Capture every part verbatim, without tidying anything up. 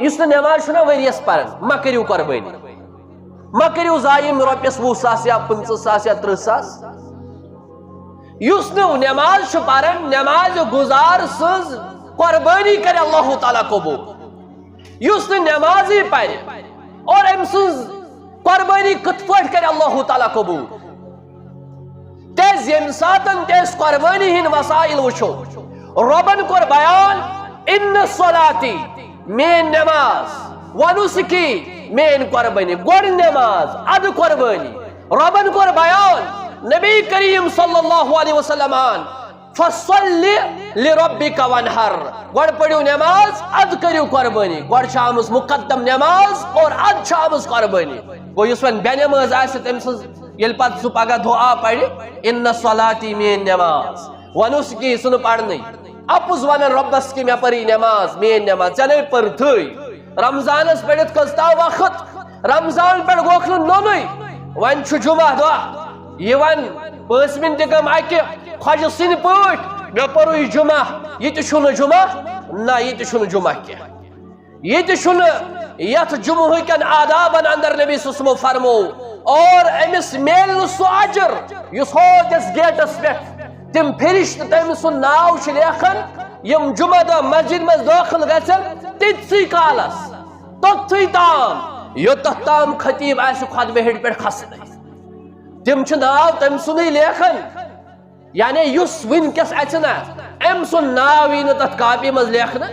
یُس نہٕ نٮ۪ماز چھُنہ ؤریَس پران، مہ کٔرِو قۄربٲنی، مہ کٔرِو ضایع یِم رۄپیَس وُہ ساس یا پٕنٛژٕہ ساس یا تٕرٛہ ساس۔ یُس نہٕ نٮ۪ماز چھُ پران، نٮ۪مازِ گُزار سٕنٛز قۄربٲنی کرِ اللہ تعالیٰ قبوٗل۔ یُس نہٕ نٮ۪مازٕے پرِ اور أمۍ سٕنٛز قۄربٲنی کِتھ پٲٹھۍ کرِ اللہ تعالیٰ قبوٗل؟ کیازِ ییٚمہِ ساتن تہِ أسۍ قۄربٲنی ہٕنٛدۍ وسائل وٕچھو، رۄبن کوٚر بیان، "ان صلاتی"، میٲنۍ نماز، "و نسکی"، میٲنۍ قۄربٲنی۔ گۄڈٕ نماز، ادٕ قۄربٲنی۔ رۄبن کوٚر بیان، نبی کریم صلی اللہ علیہ وسلمن، "فصل لربک وانحر"، گۄڈٕ پٔرِو نماز، ادٕ کٔرِو قۄربٲنی۔ گۄڈٕ چھِ آمٕژ مقدم نماز اور ادٕ چھِ آمٕژ قۄربٲنی۔ گوٚو، یُس وۄنۍ بے نماز آسہِ، تٔمۍ سٕنٛز ییٚلہِ پتہٕ سُہ پگاہ دُعا پرِ، "ان صلاتی"، میٲنۍ نماز، "و نسکی"، سُہ نہٕ پرنٕے، اپُز ونان رۄبس کہِ مےٚ پٔرٕے نماز، میٲنۍ نماز، ژےٚ نے پٔرتھٕے۔ رمضانس پٔرِتھ کٔژتام وقت، رمضان پٮ۪ٹھ گوٚکھ نہٕ نوٚنُے۔ وۄنۍ چھُ جمعہ دۄہ، یہِ وۄنۍ پٲنٛژمہِ تہِ گٔم اکہِ خۄجہِ سٕنٛدۍ پٲٹھۍ، مےٚ پوٚرُے جمعہ، یہِ تہِ چھُنہٕ جمعہ، نہ، یہِ تہِ چھُنہٕ جمعہ کینٛہہ۔ یہِ تہِ چھُنہٕ یتھ جمعہٕکٮ۪ن آدابن اندر نبی صلی اللہ علیہ وسلمو فرمو، اور أمِس میلہِ نہٕ سُہ اجر یُس ہوتس گیٹس پٮ۪ٹھ تِم فرشتہٕ تٔمۍ سُنٛد ناو چھِ لیکھان، یِم جمعہ دۄہ مسجد منٛز دٲخل گژھن، تِتسٕے کالس، توٚتتھٕے تام، یوٚتتھ تام خطیب آسہِ خطبہٕ ہیٚرِ پٮ۪ٹھ کھسنٕے۔ تِم چھِ ناو تٔمۍ سُنٛدٕے لیکھان۔ یعنی یُس وٕنکیٚس اژِ نا، أمۍ سُنٛد ناو یی نہٕ تتھ کاپی منٛز لیکھنہٕ۔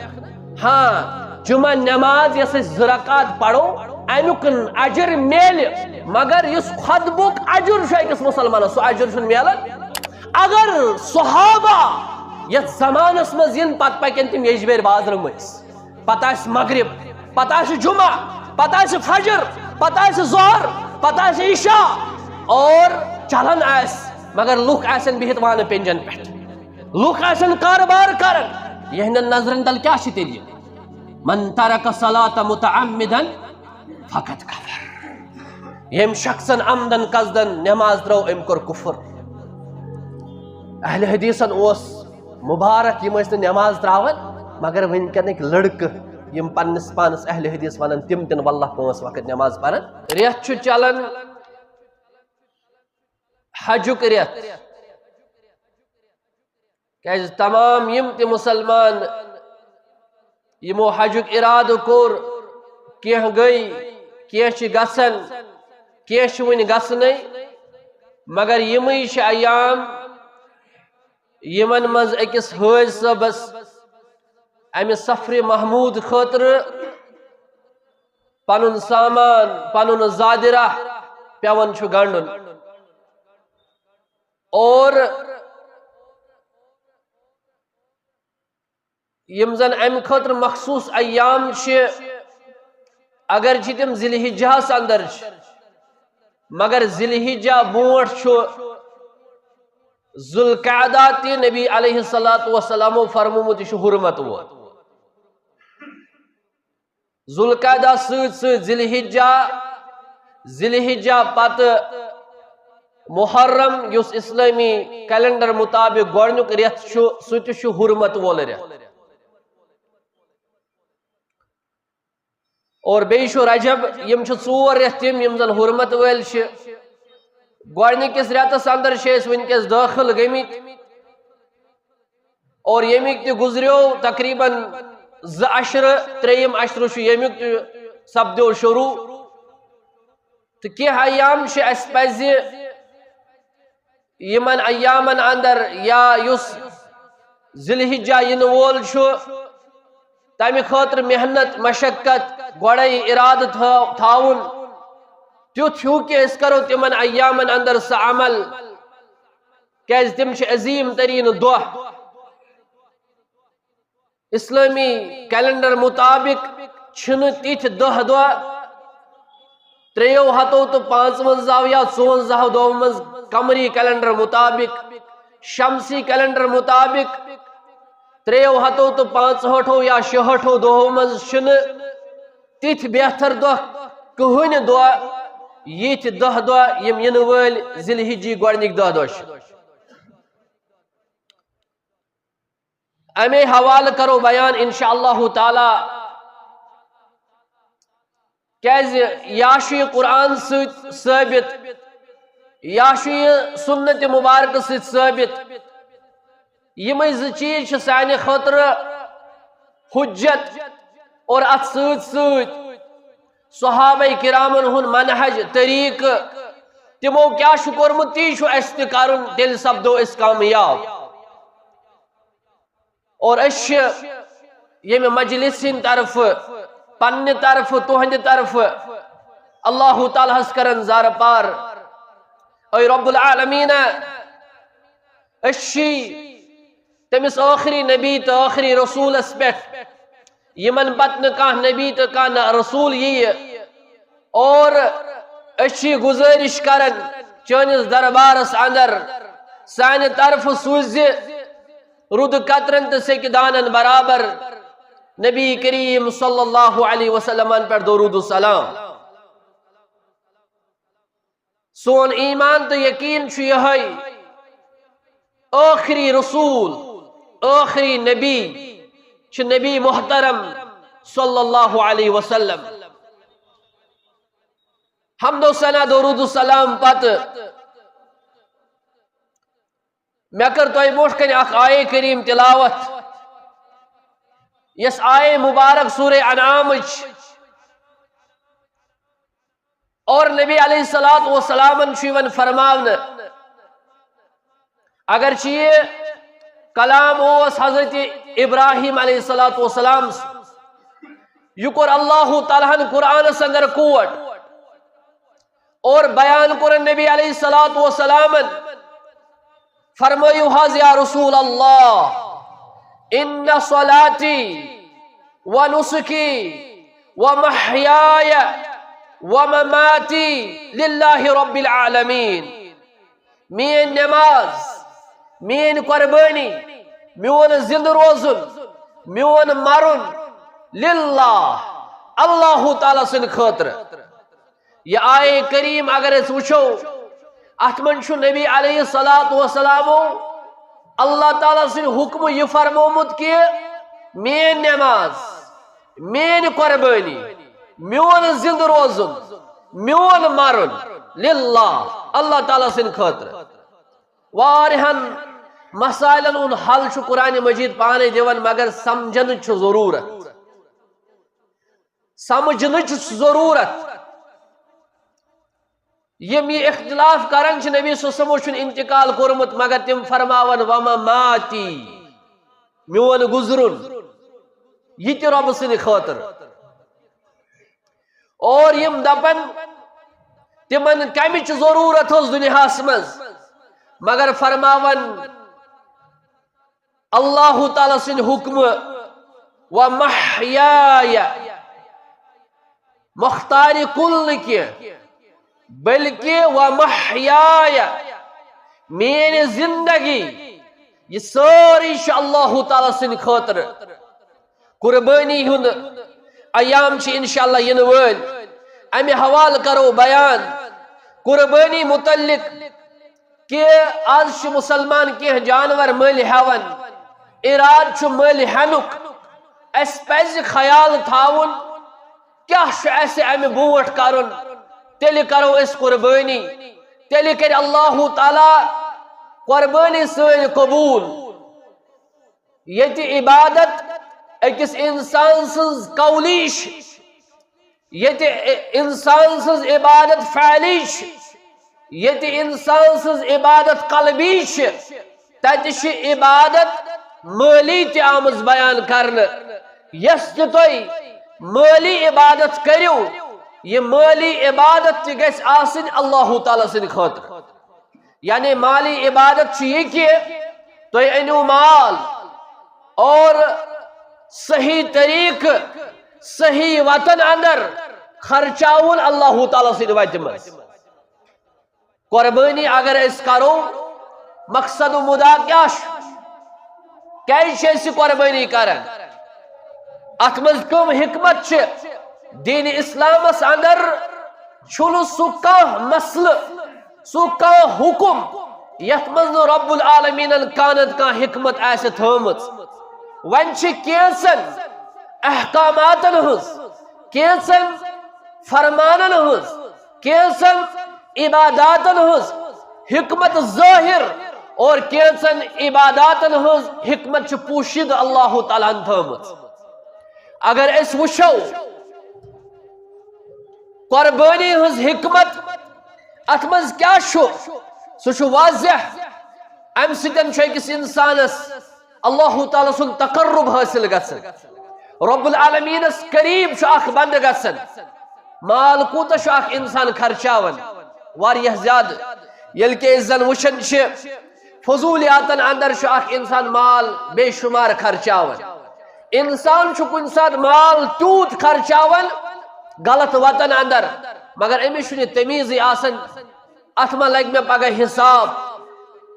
ہاں، جمعہ نماز یۄس أسۍ زٕ رکعت پرو، امیُک اجر میلہِ، مگر یُس خطبُک اجر چھُ أکِس مسلمانس، سُہ اجر چھُنہٕ میلان۔ اگر صحابہ یتھ زمانس منٛز یِن، پتہٕ پکن تِم یجبیٲرۍ بازرٕ مٔنٛزۍ۔ پتہٕ آسہِ مغرب، پتہٕ آسہِ جمعہ، پتہٕ آسہِ فجر، پتہٕ آسہِ ظہر، پتہٕ آسہِ عشاء، اور چلان آسہِ، مگر لُکھ آسن بِہِتھ وانہٕ پینجن پٮ۪ٹھ۔ لُکھ آسن کارٕبار کران۔ یِہنٛدٮ۪ن نظرن تل کیٛاہ چھِ تیٚلہِ؟ "من ترک الصلاۃ متعمدا فقد کفر"۔ ییٚمۍ شخصن عمدن قصدن نماز ترٲو، أمۍ کوٚر کفر۔ اہل حدیثن اوس مبارک، یِم ٲسۍ نہٕ نماز تراوان، مگر وٕنکیٚنٕکۍ لڑکہٕ یِم پننِس پانس اہل حدیث ونان، تِم تہِ نہٕ واللہ پانٛژھ وقت نماز پران۔ رٮ۪تھ چھُ چلان حجُک رٮ۪تھ، کیازِ تمام یِم تہِ مسلمان یِمو حجُک ارادٕ کوٚر، کینٛہہ گٔے، کینٛہہ چھِ گژھان، کینٛہہ چھِ وٕنہِ گژھنٕے، مگر یِمٕے چھِ ایام یِمن منٛز أکِس حٲج صٲبس امہِ سفرِ محمود خٲطرٕ پنُن سامان، پنُن زادِ راہ پٮ۪وان چھُ گنڈُن۔ اور یِم زن امہِ خٲطرٕ مخصوٗص ایام چھِ، اگرچہِ تِم ذی الحجہس اندر چھِ، مگر ذی الحجہ برونٛٹھ چھُ ذوالقعدہ تہِ۔ نبی علیہ الصلوۃ والسلامو فرمومُت، یہِ چھُ حرمت وول۔ ذوالقعدہ سۭتۍ سۭتۍ ذی الحجہ، ذی الحجہ پتہٕ محرم، یُس اسلٲمی کیلنڈر مطابق گۄڈنیُک رٮ۪تھ چھُ، سُہ تہِ چھُ حرمت وول رٮ۪تھ۔ اور بیٚیہِ چھُ رجب، یِم چھِ ژور رٮ۪تھ تِم، یِم زن حرمت وٲلۍ چھِ۔ گۄڈنِکِس رٮ۪تس اندر چھِ أسۍ وٕنکیٚس دٲخل گٔمٕتۍ۔ اور ییٚمِکۍ تہِ گُزریو تقریباً زٕ عشرٕ، ترٛیٚیِم عشرٕ چھُ ییٚمیُک تہِ سپدیو شروع۔ تہٕ کینٛہہ ایام چھِ اَسہِ پَزِ یِمن ایامن اندر یا یُس ذی الحجہ یِنہٕ وول چھُ، تَمہِ خٲطرٕ محنت، مشقت، گۄڈَے اِرادٕ تھٲو-، تھاوُن تیُتھ ہیوٗ کہِ أسۍ کرو تِمن ایامن اندر سُہ عمل، کیازِ تِم چھِ عظیٖم تریٖن دۄہ۔ اسلٲمی کیلنڈر مطابق چھِنہٕ تِتھۍ دَہ دۄہ ترٛیٚیو ہتو تہٕ پانٛژوَنٛزاہو یا ژُوَنٛزاہو دۄہو منٛز، قمری کیلنڈر مطابق، شمسی کیلنڈر مطابق، ترٛیٚیو ہتو تہٕ پانٛژہٲٹھو یا شُہٲٹھو دۄہو منٛز چھِنہٕ تِتھۍ بہتر دۄہ کٕہٕنۍ دۄہ، یِتھۍ دَہ دۄہ یِم یِنہٕ وٲلۍ ذی الحجی گۄڈنِکۍ دَہ دۄہ چھِ۔ اَمے حوالہٕ کرو بیان انشاءاللہ تعالیٰ۔ کیازِ یا چھُ یہِ قرآن سۭتۍ ثٲبت، یا چھُ یہِ سنت مبارکہٕ سۭتۍ ثٲبت۔ یِمے زٕ چیٖز چھِ سانہِ خٲطرٕ حجت، اور اتھ سۭتۍ سۭتۍ صحابہ کرامن ہُنٛد منہج، طریقہٕ، تِمو کیٛاہ چھُ کوٚرمُت، تی چھُ اَسہِ تہِ کرُن، تیٚلہِ سپدو أسۍ کامیاب۔ اور أسۍ چھِ ییٚمہِ مجلس ہٕنٛدِ طرفہٕ، پننہِ طرفہٕ، تُہنٛدِ طرفہٕ اللہ تعالیٰ ہس کران زارٕ پار۔ اے رب العالمین، أسۍ چھِ تٔمِس ٲخری نبی تہٕ ٲخری رسولس پٮ۪ٹھ، یِمن پتہٕ نہٕ کانٛہہ نبی تہٕ کانٛہہ نہ رسول یِیہِ۔ اور أسۍ چھِ گُزٲرِش کران چٲنِس دربارس اندر، سانہِ طرفہٕ سوٗزِ رُدٕ قطرن تہٕ سیٚکہِ دانن برابر نبی کریم صلی اللہ علیہ وسلمن پٮ۪ٹھ درود و سلام۔ سون ایمان تہٕ یقین چھُ یِہوٚے، ٲخری رسول، ٲخری نبی چھُ نبی محترم صلی اللہ علیہ وسلم۔ حمد و ثنا، درود و سلام پتہٕ مےٚ کٔر تۄہہِ برونٛٹھ کنہِ اکھ آیے کریم تلاوت، یۄس آیے مبارک سورہ انعامٕچ۔ اور نبی علیہ الصلوۃ والسلامن چھُ یِوان فرماونہٕ، اگرچہ یہِ کلام اوس حضرت ابراہیم علیہ الصلوۃ والسلام، یہِ کوٚر اللہ تعالیٰ ہن قرآنس اندر کوٹ، اور بیان کوٚرن نبی علیہ الصلوۃ والسلامن، فرمٲیِو حظ یا رسول اللہ، ان صلاتی و نسکی و محیای و مماتی للہ رب العالمین۔ میٲنۍ نماز، میٲنۍ قربٲنی، میون زندٕ روزُن، میون مرُن، للہ، اللہ تعالیٰ سٕنٛدِ خٲطرٕ۔ یہِ آیے کریم اگر أسۍ وٕچھو، اتھ منٛز چھُ نبی علیہ الصلوۃ والسلامو اللہ تعالیٰ سٕنٛدِ حکمہٕ یہِ فرمومُت کہِ میٲنۍ نماز، میٲنۍ قربٲنی، میون زندٕ روزُن، میون مرُن، للہ، اللہ تعالیٰ سٕنٛدِ خٲطرٕ۔ واریاہن مسائلن ہُنٛد حل چھُ قرآن مجید پانے دِوان، مگر سمجھنٕچ چھُ ضروٗرت، سمجھنٕچ چھُ ضروٗرت۔ یِم یہِ اختلاف کران چھِ، نبی صلی اللہ علیہ وسلمو چھُنہٕ انتقال کوٚرمُت، مگر تِم فرماوان، ومماتی، میون گُزرُن، یہِ تہِ رۄبہٕ سٕنٛدِ خٲطرٕ۔ اور یِم دپن، تِمن کمِچ ضروٗرت ٲس دُنیاہس منٛز، مگر فرماون اللہ تعالیٰ سٕنٛدِ حُکمہٕ، و محیایا، مختار کل نہٕ کینٛہہ، بلکہ و محیایا، میٲنۍ زندگی، یہِ سٲرٕے چھِ اللہ تعالیٰ سٕنٛدِ خٲطرٕ۔ قربٲنی ہُنٛد ایام چھِ انشاءاللہ یِنہٕ وٲلۍ، امہِ حوالہٕ کرو بیان۔ قربٲنی متعلق کہ آز چھِ مُسلمان کینٛہہ جانور مٔلۍ ہٮ۪وان، ارادٕ چھُ مٔلۍ ہٮ۪نُک۔ اَسہِ پَزِ خیال تھاوُن، کیٛاہ چھُ اَسہِ اَمہِ برونٛٹھ کَرُن، تیٚلہِ کَرو أسۍ قربٲنی، تیٚلہِ کَرِ اللہ تعالیٰ قربٲنی سٲنۍ قبوٗل۔ ییٚتہِ عبادت أکِس اِنسان سٕنٛز قولی چھِ، ییٚتہِ اِنسان سٕنٛز عبادت فعلی چھِ، ییٚتہِ اِنسان سٕنٛز عبادت قلبی چھِ، تَتہِ چھِ عبادت مٲلی تہِ آمٕژ بیان کرنہٕ۔ یۄس تہِ تُہۍ مٲلی عبادت کٔرِو، یہِ مٲلی عبادت تہِ گژھِ آسٕنۍ اللہ تعالیٰ سٕنٛدِ خٲطرٕ۔ یعنی مالی عبادت چھُ یہِ کہ تُہۍ أنِو مال اور صحیح طریقہٕ، صحیح وتن اندر خرچاوُن اللہ تعالیٰ سٕنٛدِ وتہِ منٛز۔ قربٲنی اگر أسۍ کرو، مقصد و مدعا کیٛاہ چھُ؟ کیٛازِ چھِ أسۍ یہِ قربٲنی کران؟ اتھ منٛز کم حکمت چھِ؟ دین اسلامس اندر چھُنہٕ سُہ کانٛہہ مسلہٕ، سُہ کانٛہہ حکم یتھ منٛز نہٕ رب العالمینن کانٛہہ نتہٕ کانٛہہ حکمت آسہِ تھٲومٕژ۔ وۄنۍ چھِ کینٛژن احکاماتن ہٕنٛز، کینٛژن فرمانن ہٕنٛز، کینٛژن عباداتن ہٕنٛز حکمت ظٲہر اور کینٛژن عباداتن ہٕنٛز حکمت چھِ پوشیدٕ اللہ تعالیٰ ہن تھٲومٕژ۔ اگر أسۍ وٕچھو قربٲنی ہٕنٛز حکمت، اتھ منٛز کیٛاہ چھُ، سُہ چھُ واضح۔ امہِ سۭتۍ چھُ أکِس انسانس اللہ تعالیٰ سُنٛد تقرب حٲصِل گژھان، رب العالمینس قریب چھُ اکھ بندٕ گژھان۔ مال کوٗتاہ چھُ اکھ انسان خرچاوان؟ واریاہ زیادٕ۔ ییٚلہِ کہِ أسۍ زن وٕچھان چھِ، فضولیاتن اندر چھُ اکھ انسان مال بے شمار خرچاوان۔ انسان چھُ کُنہِ ساتہٕ مال تیوٗت خرچاوان غلط وتن اندر، مگر أمِس چھُنہٕ یہِ تمیٖزٕے آسان، اتھ ما لگہِ مےٚ پگاہ حساب؟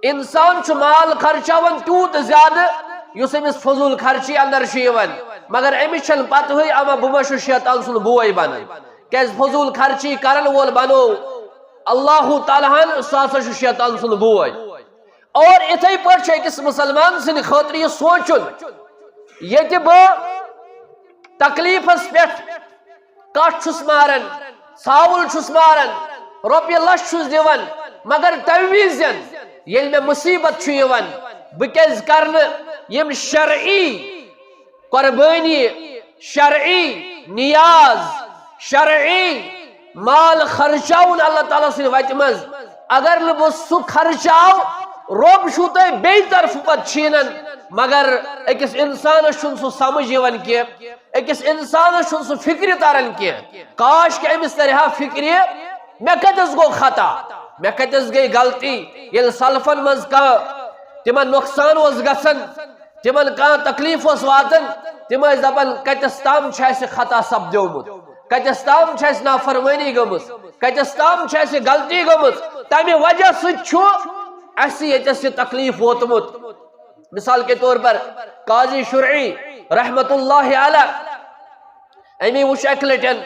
انسان چھُ مال خرچاوان تیوٗت زیادٕ یُس أمِس فضول خرچی اندر چھُ یِوان، مگر أمِس چھنہٕ پتہٕے اما بہٕ ما چھُس شیطان سُنٛد بوے بنان۔ کیازِ فضول خرچی کرن وول بنو اللہ تعالیٰ ہن، سُہ ہسا چھُ شیطان سُنٛد بوے۔ اور اِتھے پٲٹھۍ چھُ أکِس مُسلمان سٕنٛدِ خٲطرٕ یہِ سونٛچُن، ییٚتہِ بہٕ تکلیٖفس پٮ۪ٹھ کٹھ چھُس ماران، ژھاوُل چھُس ماران، رۄپیہِ لچھ چھُس دِوان، مگر تَمہِ وِزٮ۪ن ییٚلہِ مےٚ مُصیٖبت چھُ یِوان، بہٕ کیٛازِ کرٕ نہٕ یِم شرعی قۄربٲنی، شرعی نیاز، شرعی مال خرچاوُن اللہ تعالیٰ سٕنٛدِ وتہِ منٛز؟ اگر نہٕ بہٕ سُہ خرچاو، رۄب چھُو تۄہہِ بیٚیہِ طرفہٕ پتہٕ چھیٖنان۔ مگر أکِس انسانس چھُنہٕ سُہ سمجھ یِوان کینٛہہ، أکِس انسانس چھُنہٕ سُہ فکرِ تران کینٛہہ۔ کاش کہِ أمِس ترِ ہا فکرِ، مےٚ کتٮ۪س گوٚو خطا، مےٚ کتٮ۪س گٔے غلطی۔ ییٚلہِ سلفن منٛز کانٛہہ تِمن نۄقصان اوس گژھان، تِمن کانٛہہ تکلیٖف اوس واتان، تِم ٲسۍ دپان، کتٮ۪س تام چھُ اَسہِ خطا سپدیومُت، کتٮ۪س تام چھِ اَسہِ نافرمٲنی گٔمٕژ، کتٮ۪س تام چھِ اَسہِ غلطی گٔمٕژ، تمہِ وجہ سۭتۍ چھُ اَسہِ ییٚتٮ۪س یہِ تکلیٖف ووتمُت۔ مثال کے طور پر قاضی شرعی رحمت اللہ علیہ، أمی وُچھ اکہِ لٹٮ۪ن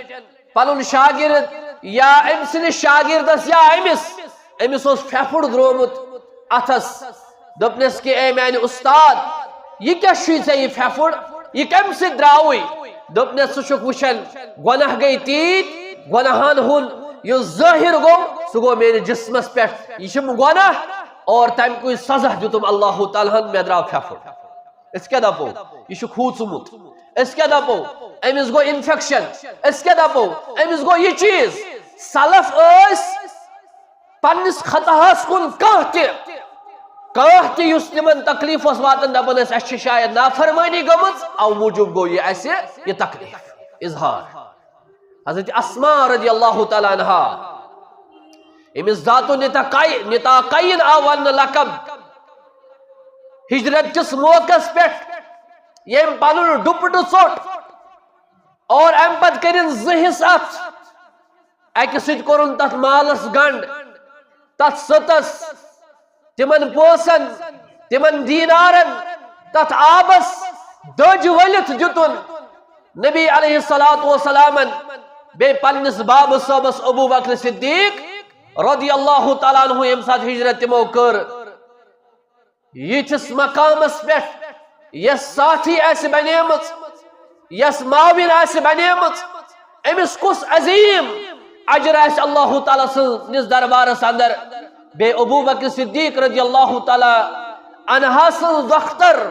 پنُن شاگرد یا أمۍ سٕنٛدِس شاگردس یا أمِس، أمِس اوس پھٮ۪پھُر درٛومُت اتھس۔ دوٚپنس کہِ، "اے میانہِ استاد، یہِ کیٛاہ چھُے ژےٚ یہِ پھٮ۪پھُر؟ یہِ کمہِ سۭتۍ درٛاوُے؟" دوٚپنس، "ژٕ چھُکھ وٕچھان، گۄناہ گٔے تیٖتۍ، گۄناہن ہُنٛد یُس ظٲہر گوٚو، سُہ گوٚو میٲنِس جسمس پٮ۪ٹھ۔ یہِ چھِم گۄناہ، اور تمہِ کُے سزا دیُتُم اللہ تعالیٰ ہن، مےٚ درٛاو پھٮ۪پھُر۔" أسۍ کیٛاہ دپو؟ یہِ چھُ کھوٗژمُت۔ أسۍ کیٛاہ دپو؟ أمِس گوٚو انفیکشن۔ أسۍ کیٛاہ دپو؟ أمِس گوٚو یہِ چیٖز۔ سلف ٲسۍ پننِس خطاہس کُن کانٛہہ تہِ، کانٛہہ تہِ یُس تِمن تکلیٖف اوس واتان، دپان ٲسۍ، "اسہِ چھِ شاید نافرمٲنی گٔمٕژ، او موٗجوٗب گوٚو یہِ اسہِ یہِ تکلیٖف۔" اظہار۔ حضرت اسماء رضی اللہ تعالیٰ عنہا، أمِس ذات النطاقی-، نطاقین آو وننہٕ لقب۔ ہجرت کِس موقعس پٮ۪ٹھ ییٚمۍ پنُن ڈُپٹہٕ ژوٚٹ اور امہِ پتہٕ کٔرِن زٕ حصہٕ اتھ۔ اکہِ سۭتۍ کوٚرُن تتھ مالس گنڈ، تتھ سٔتس، تِمن پونٛسن، تِمن دینارن، تتھ آبس دٔج ؤلِتھ دیُتُن نبی علیہ الصلوۃ والسلامن، بیٚیہِ پننِس بابہٕ صٲبس ابو بکر صدیق رضی اللہ تعالیٰ عنہ، ییٚمہِ ساتہٕ ہجرت تِمو کٔر۔ یِتھِس مقامس پٮ۪ٹھ یۄس ساتھی آسہِ بنیمٕژ، یۄس معاون آسہِ بنیمٕژ، أمِس کُس عظیٖم اجر آسہِ اللہ تعالیٰ سٕنٛدِس دربارس اندر۔ بیٚیہِ ابو بکر صدیق رضی اللہ تعالیٰ عنہ سٕنٛز دۄختر،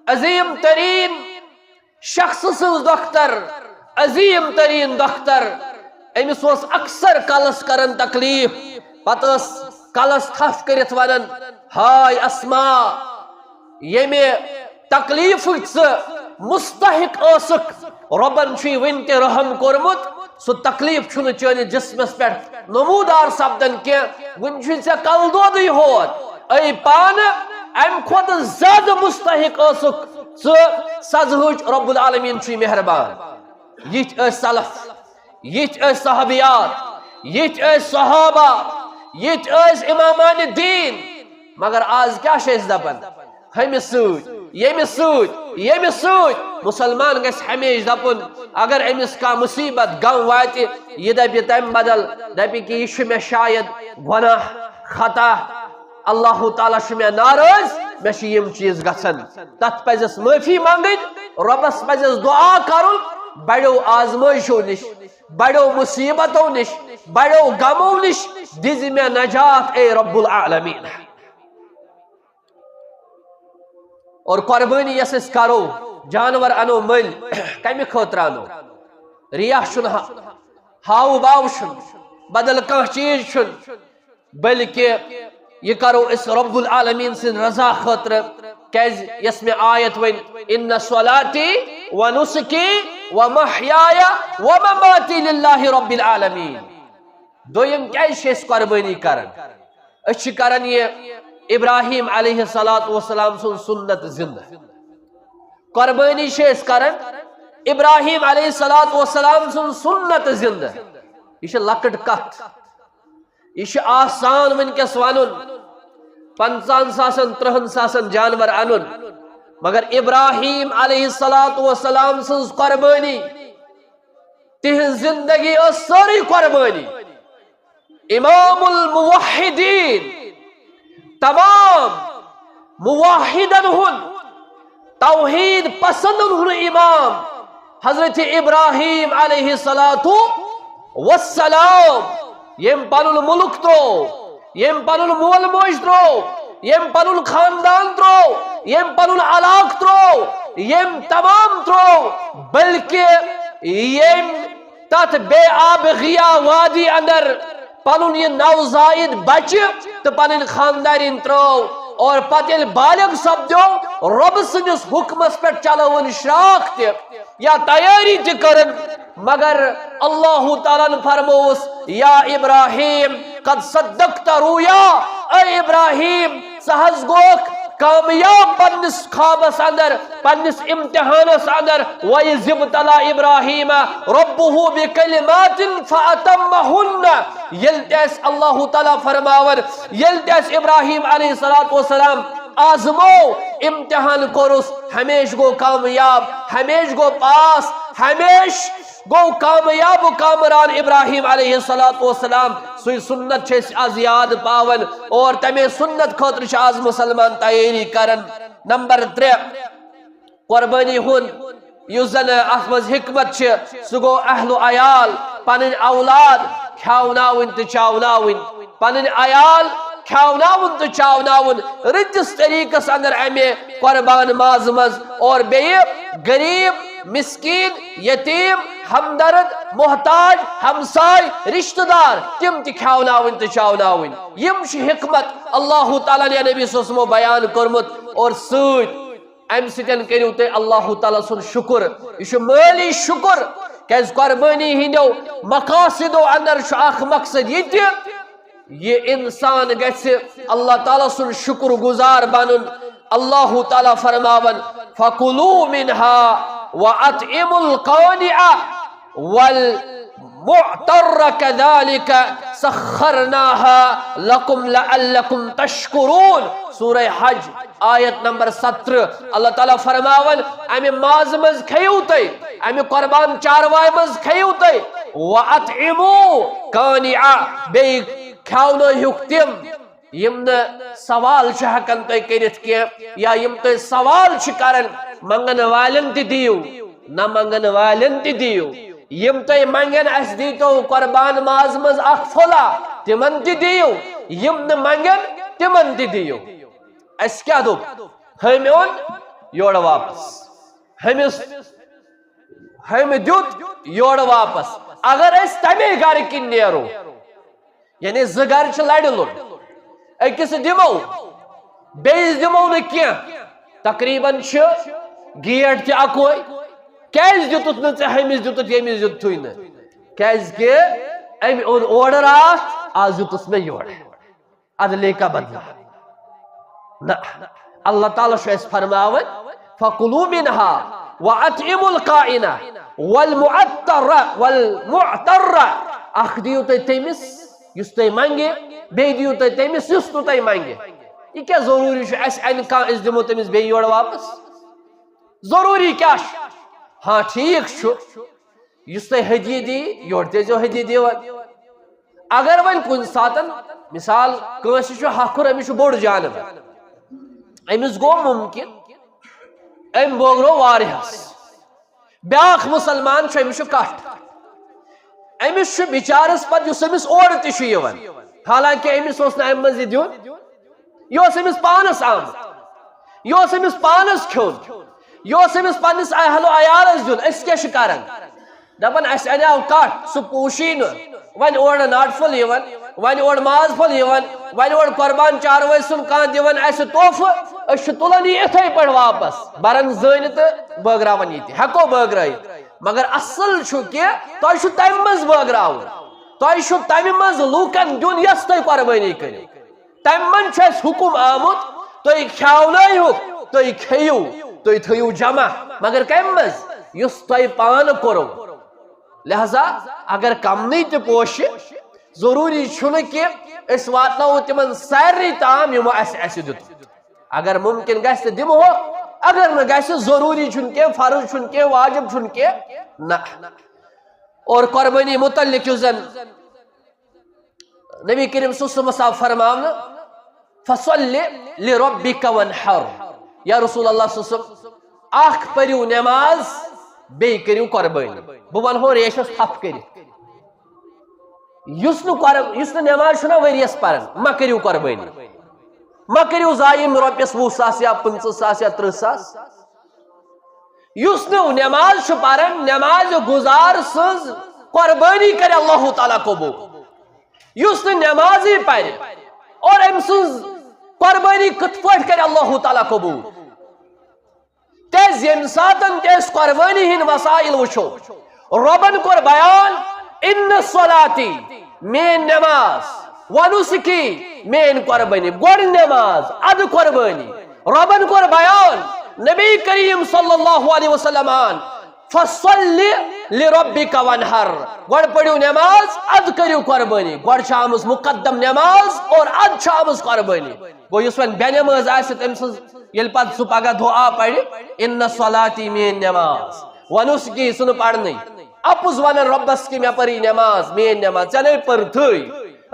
عظیٖم تریٖن شخص سٕنٛز دۄختر، عظیٖم تریٖن دۄختر، أمِس اوس اکثر کلس کران تکلیٖف، پتہٕ ٲس کلس تھپھ کٔرِتھ ونان، "ہاے اسما، ییٚمہِ تکلیٖفٕچ ژٕ مستحق ٲسٕکھ، رۄبن چھُے وُنہِ تہِ رحم کوٚرمُت، سُہ تکلیٖف چھُنہٕ چٲنِس جسمس پٮ۪ٹھ نمودار سپدان کینٛہہ، وُنہِ چھُے ژےٚ کلہٕ دودٕے ہوت۔ اے پانہٕ امہِ کھۄتہٕ زیادٕ مستحق ٲسٕکھ ژٕ سزہٕچ، رب العالمین چھُے مہربان۔" یِتھۍ ٲسۍ سلف، یِتھۍ ٲسۍ صحابیات، یِتھۍ ٲسۍ صحابہ، یِتھۍ ٲسۍ امامان دین۔ مگر آز کیٛاہ چھِ أسۍ دپان؟ ہُمِس سۭتۍ، ییٚمِس سۭتۍ، ییٚمِس سۭتۍ۔ مُسلمان گژھِ ہمیشہِ دَپُن، اگر أمِس کانٛہہ مُصیٖبت، غم واتہِ، یہِ دَپہِ تَمہِ بدل، دَپہِ کہِ یہِ چھُ مےٚ شاید گۄناہ، خطا، اللہ تعالیٰ چھُ مےٚ ناراض، مےٚ چھِ یِم چیٖز گژھان۔ تَتھ پَزٮ۪س معٲفی منٛگٕنۍ، رۄبَس پَزٮ۪س دُعا کَرُن، بڑیو آزمٲیشو نِش، بڑیو مصیبتو نِش، بڑیو غمو نِش دِزِ مےٚ نجات، اے رب العالمین۔ اور قربٲنی یۄس أسۍ کرو، جانور انو مٔلۍ، کمہِ خٲطرٕ انو؟ ریاہ چھُنہٕ ہا-، ہاوٕ باو چھُنہٕ، بدل کانٛہہ چیٖز چھُنہٕ، بلکہِ یہِ کرو أسۍ رب العالمین سٕنٛدِ رضا خٲطرٕ۔ کیازِ یۄس مےٚ آیت ؤنۍ، "ان صلاتی و نسکی و محیای و مماتی للہ رب العالمین"۔ دوٚیِم، کیازِ چھِ أسۍ قۄربٲنی کران؟ أسۍ چھِ کران یہِ ابراہیم علیہ الصلوۃ والسلام سُنٛد سُنت زِندٕ۔ قۄربٲنی چھِ أسۍ کران ابراہیم علیہ الصلوۃ والسلام سُنٛد سُنت زِندٕ۔ یہِ چھِ لۄکٕٹ کتھ، یہِ چھُ آسان وٕنکیٚس ونُن، پنٛژاہن ساسن، ترٕٛہن ساسن جانور انُن، مگر ابراہیم علیہ الصلوۃ والسلام سٕنٛز قۄربٲنی، تِہنٛز زندگی ٲس سٲرٕے قۄربٲنی۔ امام الموحدین، تمام موحدن ہُنٛد، توحید پسندن ہُنٛد امام حضرت ابراہیم علیہ الصلوۃ والسلام، ییٚمۍ پنُن مُلک ترٛوو، ییٚمۍ پنُن مول موج ترٛوو، ییٚمۍ پنُن خاندان ترٛوو، ییٚمۍ پنُن علاقہٕ ترٛوو، ییٚمۍ تمام ترٛوو، بلکہِ ییٚمۍ تتھ بے آب غیا وادی اندر پنُن یہِ نوزائید بچہِ تہٕ پنٕنۍ خاندارِنۍ ترٲو، اور پتہٕ ییٚلہِ بالغ سپدیو، رۄبہٕ سٕنٛدِس حُکمس پٮ۪ٹھ چلٲوٕن شراکھ تہِ یا تیٲری تہِ کٔرٕن، مگر اللہ تعالیٰ ہن فرمووُس، "یا ابراہیم، قد صدقت رؤیا"، اے ابراہیم، ژٕ حظ گوکھ کامیاب پننِس خوابس اندر، پننِس امتحانس اندر۔ "وَإِذِ ابْتَلَىٰ إِبْرَاهِيمَ رَبُّهُ بِكَلِمَاتٍ فَأَتَمَّهُنَّ"، ییٚلہِ تہِ اَسہِ اللہ تعالیٰ فرماوان، ییٚلہِ تہِ اَسہِ ابراہیم علیہ الصلوۃ والسلام آزمو، امتحان کوٚرُس، ہمیشہِ گوٚو کامیاب، ہمیشہِ گوٚو پاس، ہمیشہِ گوٚو کامیاب و کامران ابراہیم علیہ الصلوۃ والسلام۔ سُے سُنت چھِ أسۍ آز یاد پاوان اور تمے سُنت خٲطرٕ چھِ آز مُسلمان تیٲری کران۔ نمبر ترٛےٚ، قۄربٲنی ہُنٛد یُس زن اتھ منٛز حکمت چھِ، سُہ گوٚو اہل و عیال، پنٕنۍ اولاد کھیاوناوٕنۍ تہٕ چاوناوٕنۍ، پنٕنۍ عیال کھیاوناوُن تہٕ چاوناوُن رٕتِس طریٖقس اندر امہِ قۄربان مازٕ منٛز، اور بیٚیہِ غریب، مسکین، یتیٖم، ہمدرد، محتاج، ہمساے، رشتہٕ دار، تِم تہِ کھیاوناوٕنۍ تہٕ چاوناوٕنۍ۔ یِم چھِ حکمت اللہ تعالیٰ ہن یا نبی صلی اللہ علیہ وسلمو بیان کوٚرمُت، اور سۭتۍ امہِ سۭتۍ کٔرِو تُہۍ اللہ تعالیٰ سُنٛد شُکُر۔ یہِ چھُ مٲلی شُکُر، کیازِ قۄربٲنی ہٕنٛدیو مقاصدو اندر چھُ اکھ مقصد یہِ تہِ، یہِ انسان گژھِ اللہ تعالیٰ سُنٛد شُکُر گُزار بنُن۔ اللہ تعالیٰ فرماوان، "فَكُلُوا مِنْهَا وَأَطْعِمُوا الْقَانِعَ وَالْمُعْتَرَّ كَذَٰلِكَ سَخَّرْنَاهَا لَكُمْ لَعَلَّكُمْ تَشْكُرُونَ"۔ سورہ حج، آیت نمبر سترہ، اللہ تعالیٰ فرماوان، امہِ مازٕ منٛز کھیٚیِو تُہۍ، امہِ قۄربان چاروایہِ منٛز کھیٚیِو تُہۍ، "وَأَطْعِمُوا الْقَانِعَ"، بیٚیہِ کھیاونٲیہُکھ تِم، یِم نہٕ سوال چھِ ہٮ۪کان تُہۍ کٔرِتھ کینٛہہ، یا یِم تُہۍ سوال چھِ کران، منٛگن والٮ۪ن تہِ دِیِو، نہ منٛگن والٮ۪ن تہِ دِیِو۔ یِم تُہۍ منٛگن، "اسہِ دیٖتو قۄربان ماز منٛز اکھ پھوٚلہ"، تِمن تہِ دِیِو۔ یِم نہٕ منٛگن، تِمن تہِ دِیِو۔ اسہِ کیٛاہ دوٚپ؟ ہُمۍ اوٚن یورٕ واپس، ہُمِس، ہُمہِ دیُت یورٕ واپس۔ اگر أسۍ تمے گرٕ کِنۍ نیرو، یعنی زٕ گرٕ چھِ لڑِ لوٚڑ، أکِس دِمو، بیٚیِس دِمو نہٕ کینٛہہ، تقریباً چھِ گیٹ تہِ اکوے۔ کیازِ دیُتُتھ نہٕ ژےٚ ہُمِس، دیُتُتھ ییٚمِس دیُتتھُے نہٕ؟ کیازِ کہِ أمۍ اوٚن اورٕ راتھ، آز دیُتُس مےٚ یورٕ۔ عدلے کا بدلہ۔ نہ، اللہ تعالیٰ چھُ اَسہِ فرماوان، "فَكُلُوا مِنْهَا وَأَطْعِمُوا الْقَانِعَ وَالْمُعْتَرَّ، وَالْمُعْتَرَّ"۔ اکھ دِیِو تُہۍ تٔمِس یُس تۄہہِ منٛگہِ، بیٚیہِ دِیِو تُہۍ تٔمِس یُس نہٕ تۄہہِ منٛگہِ۔ یہِ کیٛاہ ضروٗری چھُ اَسہِ اَنہِ کانٛہہ، أسۍ دِمو تٔمِس بیٚیہِ یورٕ واپس؟ ضروٗری کیٛاہ چھُ؟ ہاں، ٹھیٖک چھُ، یُس تۄہہِ ہدیہِ دی، یورٕ تہِ ٲسۍزیو ہدیہِ دِوان۔ اگر وۄنۍ کُنہِ ساتن، مثال، کٲنٛسہِ چھُ ہکھُر، أمِس چھُ بوٚڑ جانور، أمِس گوٚو مُمکِن، أمۍ بٲگرو واریاہس، بیٛاکھ مُسلمان چھُ، أمِس چھُ کَٹھ۔ أمِس چھُ بِچارَس پَتہٕ، یُس أمِس اورٕ تہِ چھُ یِوان، حالانکہِ أمِس اوس نہٕ اَمہِ منٛز یہِ دیُن، یہِ اوس أمِس پانَس آمُت، یہِ اوس أمِس پانَس کھیوٚن، یہِ اوس أمِس پنٛنِس اہل و عیالَس دیُن۔ أسۍ کیٛاہ چھِ کَران؟ دَپان، اَسہِ اَنیٛاو کَٹھ، سُہ پوٗشی نہٕ، وۄنۍ اورٕ ناٹہٕ پھوٚل یِوان، وۄنۍ اورٕ ماز پھوٚل یِوان، وۄنۍ اورٕ قۄربان چاروٲے سُنٛد کانٛہہ دِوان اَسہِ تحفہٕ، أسۍ چھِ تُلان یہِ یِتھَے پٲٹھۍ واپَس، بَران زٲنِتھ تہٕ بٲگراوان یہِ تہِ، ہٮ۪کو بٲگرٲیِتھ۔ مگر اصل چھُ کہِ تۄہہِ چھُ تَمہِ منٛز بٲگراوُن، تۄہہِ چھُ تَمہِ منٛز لوٗکَن دیُن یۄس تُہۍ قۄربٲنی کٔرِو۔ تَمہِ منٛز چھُ اَسہِ حُکُم آمُت، تُہۍ کھیاونٲیہُکھ، تُہۍ کھیٚیِو، تُہۍ تھٲیِو جمع، مگر کَمہِ منٛز؟ یُس تۄہہِ پانہٕ کوٚرُو۔ لہذا اگر کمنٕے تہِ پوشہِ، ضروٗری چھُنہٕ کہِ أسۍ واتناوو تِمن سارنٕے تام یِمو اَسہِ اَسہِ دیُت۔ اگر مُمکِن گژھِ تہٕ دِمہوکھ، اگر نہٕ گژھِ، ضروٗری چھُنہٕ کینٛہہ، فرض چھُنہٕ کینٛہہ، واجب چھُنہٕ کینٛہہ، نہ۔ اور قۄربٲنی مُتعلِق یُس زن نبی کریم صلی اللہ علیہ وسلم آو فرماونہٕ، "فصل لربک وانحر"، یا رسول اللہ صلی اللہ علیہ وسلم، اکھ پٔرِو نماز، بیٚیہِ کٔرِو قۄربٲنی۔ بہٕ ونہو ریشس تھپھ کٔرِتھ، یُس نہٕ قۄر-، یُس نہٕ نماز چھُنہ ؤریَس پران، مہ کٔرِو قۄربٲنی، مہ کٔرِو ضایع رۄپیَس وُہ ساس یا پٕنٛژٕہ ساس یا تٕرٛہ ساس۔ یُس نہٕ نماز چھُ پران، نماز گُزار سٕنٛز قۄربٲنی کرِ اللہ تعالیٰ قبوٗل۔ یُس نہٕ نمازٕے پرِ اور أمۍ سٕنٛز قۄربٲنی کِتھ پٲٹھۍ کرِ اللہ تعالیٰ قبوٗل؟ کیٛازِ ییٚمہِ ساتن تہِ أسۍ قۄربٲنی ہٕنٛدۍ وسائل وٕچھو، رۄبن کوٚر بیان، "ان صلاتی"، میٲنۍ نماز، "ونسکی"، میٲنۍ قۄربٲنی، گۄڈٕ نماز، ادٕ قۄربٲنی۔ رۄبن کوٚر بیان، نبی کریم صلی اللہ علیہ وسلم آن، "فصل لربک وانحر"، گۄڈٕ پٔرِو نماز، ادٕ کٔرِو قۄربٲنی۔ گۄڈٕ چھِ آمٕژ مقدم نماز اور ادٕ چھِ آمٕژ قۄربٲنی۔ گوٚو، یُس وۄنۍ بے نمٲز آسہِ، تٔمۍ سٕنٛز ییٚلہِ پتہٕ سُہ پگاہ دُعا پرِ، "ان صلاتی"، میٲنۍ نماز، "ونسکی"، سُہ نہٕ پرنٕے، اپُز ونان رۄبس کہِ مےٚ پٔر یہِ نماز، میٲنۍ نماز، ژےٚ نے پٔرتھٕے۔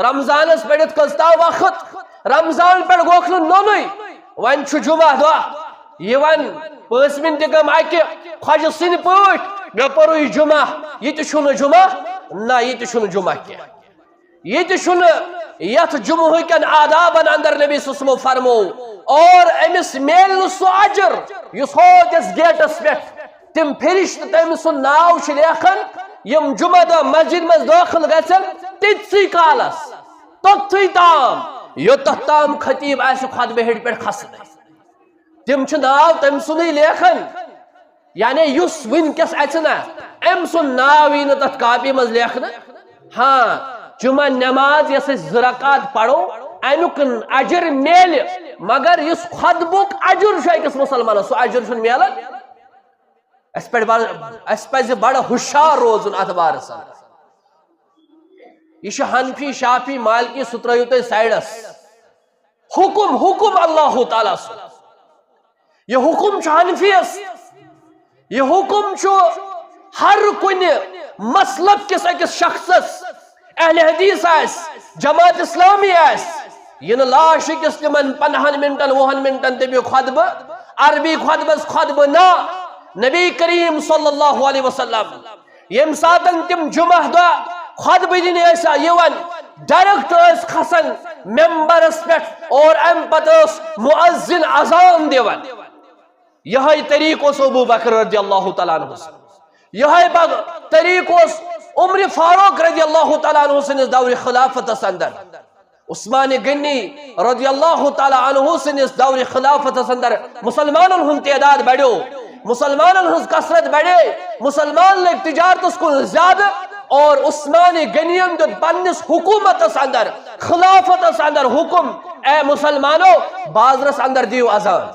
رمضانس پٔرِتھ کٔژتام وقت، رمضان پٮ۪ٹھ گوٚکھ نہٕ نوٚنُے، وۄنۍ چھُ جمعہ دۄہ یِوان، پانٛژھ منٹ تہِ گٔم اکہِ خۄجہِ سٕنٛدۍ پٲٹھۍ، مےٚ پوٚرُے جمعہ، یہِ تہِ چھُنہٕ جمعہ، نہ، یہِ تہِ چھُنہٕ جمعہ کینٛہہ۔ یہِ تہِ چھُنہٕ یتھ جمعہ کٮ۪ن آدابن اندر نبی صلی اللہ علیہ وسلمو فرمو۔ اور أمِس میلہِ نہٕ سُہ اجر یُس ہوتِس گیٹس پٮ۪ٹھ تِم فرشتہٕ تٔمۍ سُنٛد ناو چھِ لیکھان، یِم جمعہ دۄہ مسجد منٛز دٲخل گژھن، تِتسٕے کالس، توٚتتھٕے تام، یوٚتتھ تام خطیب آسہِ خطبہٕ ہیٚرِ پٮ۪ٹھ کھسنٕے۔ تِم چھِ ناو تٔمۍ سُنٛدٕے لیکھان۔ یعنی یُس وٕنکیٚس اژِ نہ، أمۍ سُنٛد ناو یی نہٕ تتھ کاپی منٛز لیکھنہٕ۔ ہاں، جمعہ نماز یۄس أسۍ زٕ رکعت پرو، امیُک اجر میلہِ، مگر یُس خطبُک اجر چھُ أکِس مُسلمانس، سُہ اجر چھُنہٕ میلان۔ اسہِ پٮ۪ٹھ بڑ-، اسہِ پزِ بڑٕ ہُشار روزُن اتھ بارس اندر۔ یہِ چھُ حنفی، شافعی، مالکی، سُہ ترٲیِو تُہۍ سایڈس۔ حکم، حکم اللہ تعالیٰ سُنٛد۔ یہِ حکم چھُ حنفیس۔ یہِ حکم چھُ ہر کُنہِ مسلک کِس أکِس شخصس، اہل حدیث آسہِ، جماعت اسلامی آسہِ، یہِ نہٕ لاسٹ کِس تِمن پندہن منٹن، وُہن منٹن دٔپِو خطبہٕ، عربی خطبس خطبہٕ نہ۔ نبی کریم صلی اللہ علیہ وسلم ییٚمہِ ساتن تِم جمعہ دۄہ خطبہٕ دِنہِ ٲسۍ یِوان، ڈائریکٹ ٲسۍ کھسان ممبرس پٮ۪ٹھ اور امہِ پتہٕ ٲس مؤذن اذان دِوان۔ یہے طریقہٕ اوس ابو بکر رضی اللہ تعالیٰ عنہ سُنٛد۔ یہے بگ-، طریقہٕ اوس عمر فاروق رضی اللہ تعالیٰ عنہ سٕنٛدِس دورِ خلافتس اندر۔ عثمان غنی رضی اللہ تعالیٰ عنہ سٕنٛدِس دورِ خلافتس اندر مسلمانن ہُنٛد تعداد بڑیو، مسلمانن ہٕنٛز کثرت بڑے، مسلمان لٔگۍ تجارتس کُن زیادٕ، اور عثمان غنیَن دیُت پننِس حکومتس اندر، خلافتس اندر حکم، "اے مسلمانو، بازرس اندر دِیِو اذان،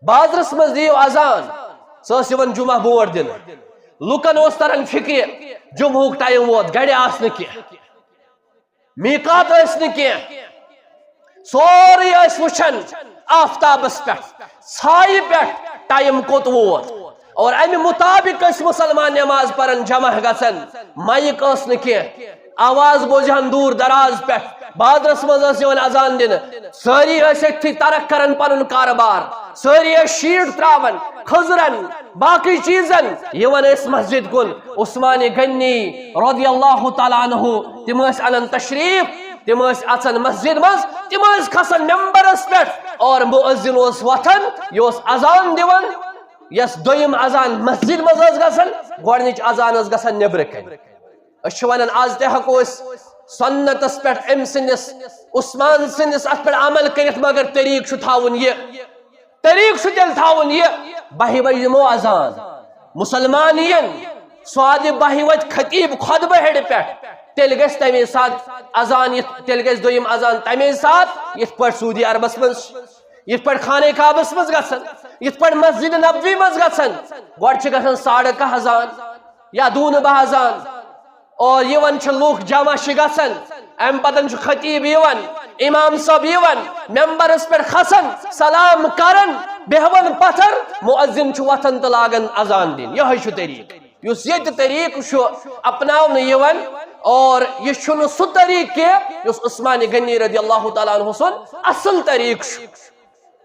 بازرس منٛز دِیِو اذان۔" سۄ ٲس یِوان جمعہ برونٛٹھ دِنہٕ۔ لُکن اوس تران فکرِ، جمعہُک ٹائم ووت، گرِ آسہٕ نہٕ کینٛہہ۔ میقات ٲسۍ نہٕ کینٛہہ، سورُے ٲسۍ وٕچھان آفتابس پٮ۪ٹھ، ژھایہِ پٮ۪ٹھ ٹائم کوٚت ووت۔ اور امہِ مطابق ٲسۍ مسلمان نماز پران، جمع گژھان۔ مائیک ٲس نہٕ کینٛہہ، آواز بوزِ ہن دوٗر دراز پٮ۪ٹھ۔ بازرس منٛز ٲس یِوان اذان دِنہٕ، سٲری ٲسۍ أتھی ترک کران پنُن کارٕبار، سٲری ٲسۍ شیٖٹ تراوان، کھٔزرن، باقی چیزن یِوان ٲسۍ مسجد کُن۔ عثمان غنی رضی اللہ تعالیٰ عنہ، تِم ٲسۍ انان تشریف، تِم ٲسۍ اژان مسجد منٛز، تِم ٲسۍ کھسان ممبرس پٮ۪ٹھ اور مؤذن اوس وۄتھان، یہِ اوس اذان دِوان۔ یۄس دوٚیِم اذان مسجد منٛز ٲس گژھان، گۄڈٕنِچ اذان ٲس گژھان نیٚبرٕ کنہِ۔ أسۍ چھِ ونان، از تہِ ہٮ۪کو أسۍ سنتس پٮ۪ٹھ أمۍ سٕنٛدِس، عثمان سٕنٛدِس اتھ پٮ۪ٹھ عمل کٔرِتھ، مگر طریٖقہٕ چھُ تھاوُن یہِ، طریٖقہٕ چھُ تیٚلہِ تھاوُن یہِ، بہہِ بجہِ دِمو اذان، مسلمان یِن، سُہ واتہِ بہہِ وتہِ خطیب خطبہٕ ہیٚرِ پٮ۪ٹھ، تیٚلہِ گژھِ تمے ساتہٕ اذان یِتھ، تیٚلہِ گژھِ دوٚیِم اذان تمے ساتہٕ، یِتھ پٲٹھۍ سعودی عربس منٛز چھِ، یِتھ پٲٹھۍ خانہ کعبس منٛز گژھان، یِتھ پٲٹھۍ مسجد نبوی منٛز گژھان۔ گۄڈٕ چھِ گژھان ساڑٕ کاہ اذان یا دوٗنہٕ بہہ اذان، اور یِوان چھِ لوٗکھ، جمع چھِ گژھان، امہِ پتن چھُ خطیب یِوان، امام صٲب یِوان، ممبرس پٮ۪ٹھ کھسان، سلام کران، بیہوان پتھر، مؤذن چھُ وۄتھان تہٕ لاگان اذان دِنۍ۔ یِہوٚے چھُ طریٖقہٕ، یُس ییٚتہِ طریٖقہٕ چھُ اپناونہٕ یِوان، اور یہِ چھُنہٕ سُہ طریٖقہٕ کینٛہہ یُس عثمان غنی رضی اللہ تعالیٰ عنہ سُنٛد اصل طریٖقہٕ چھُ۔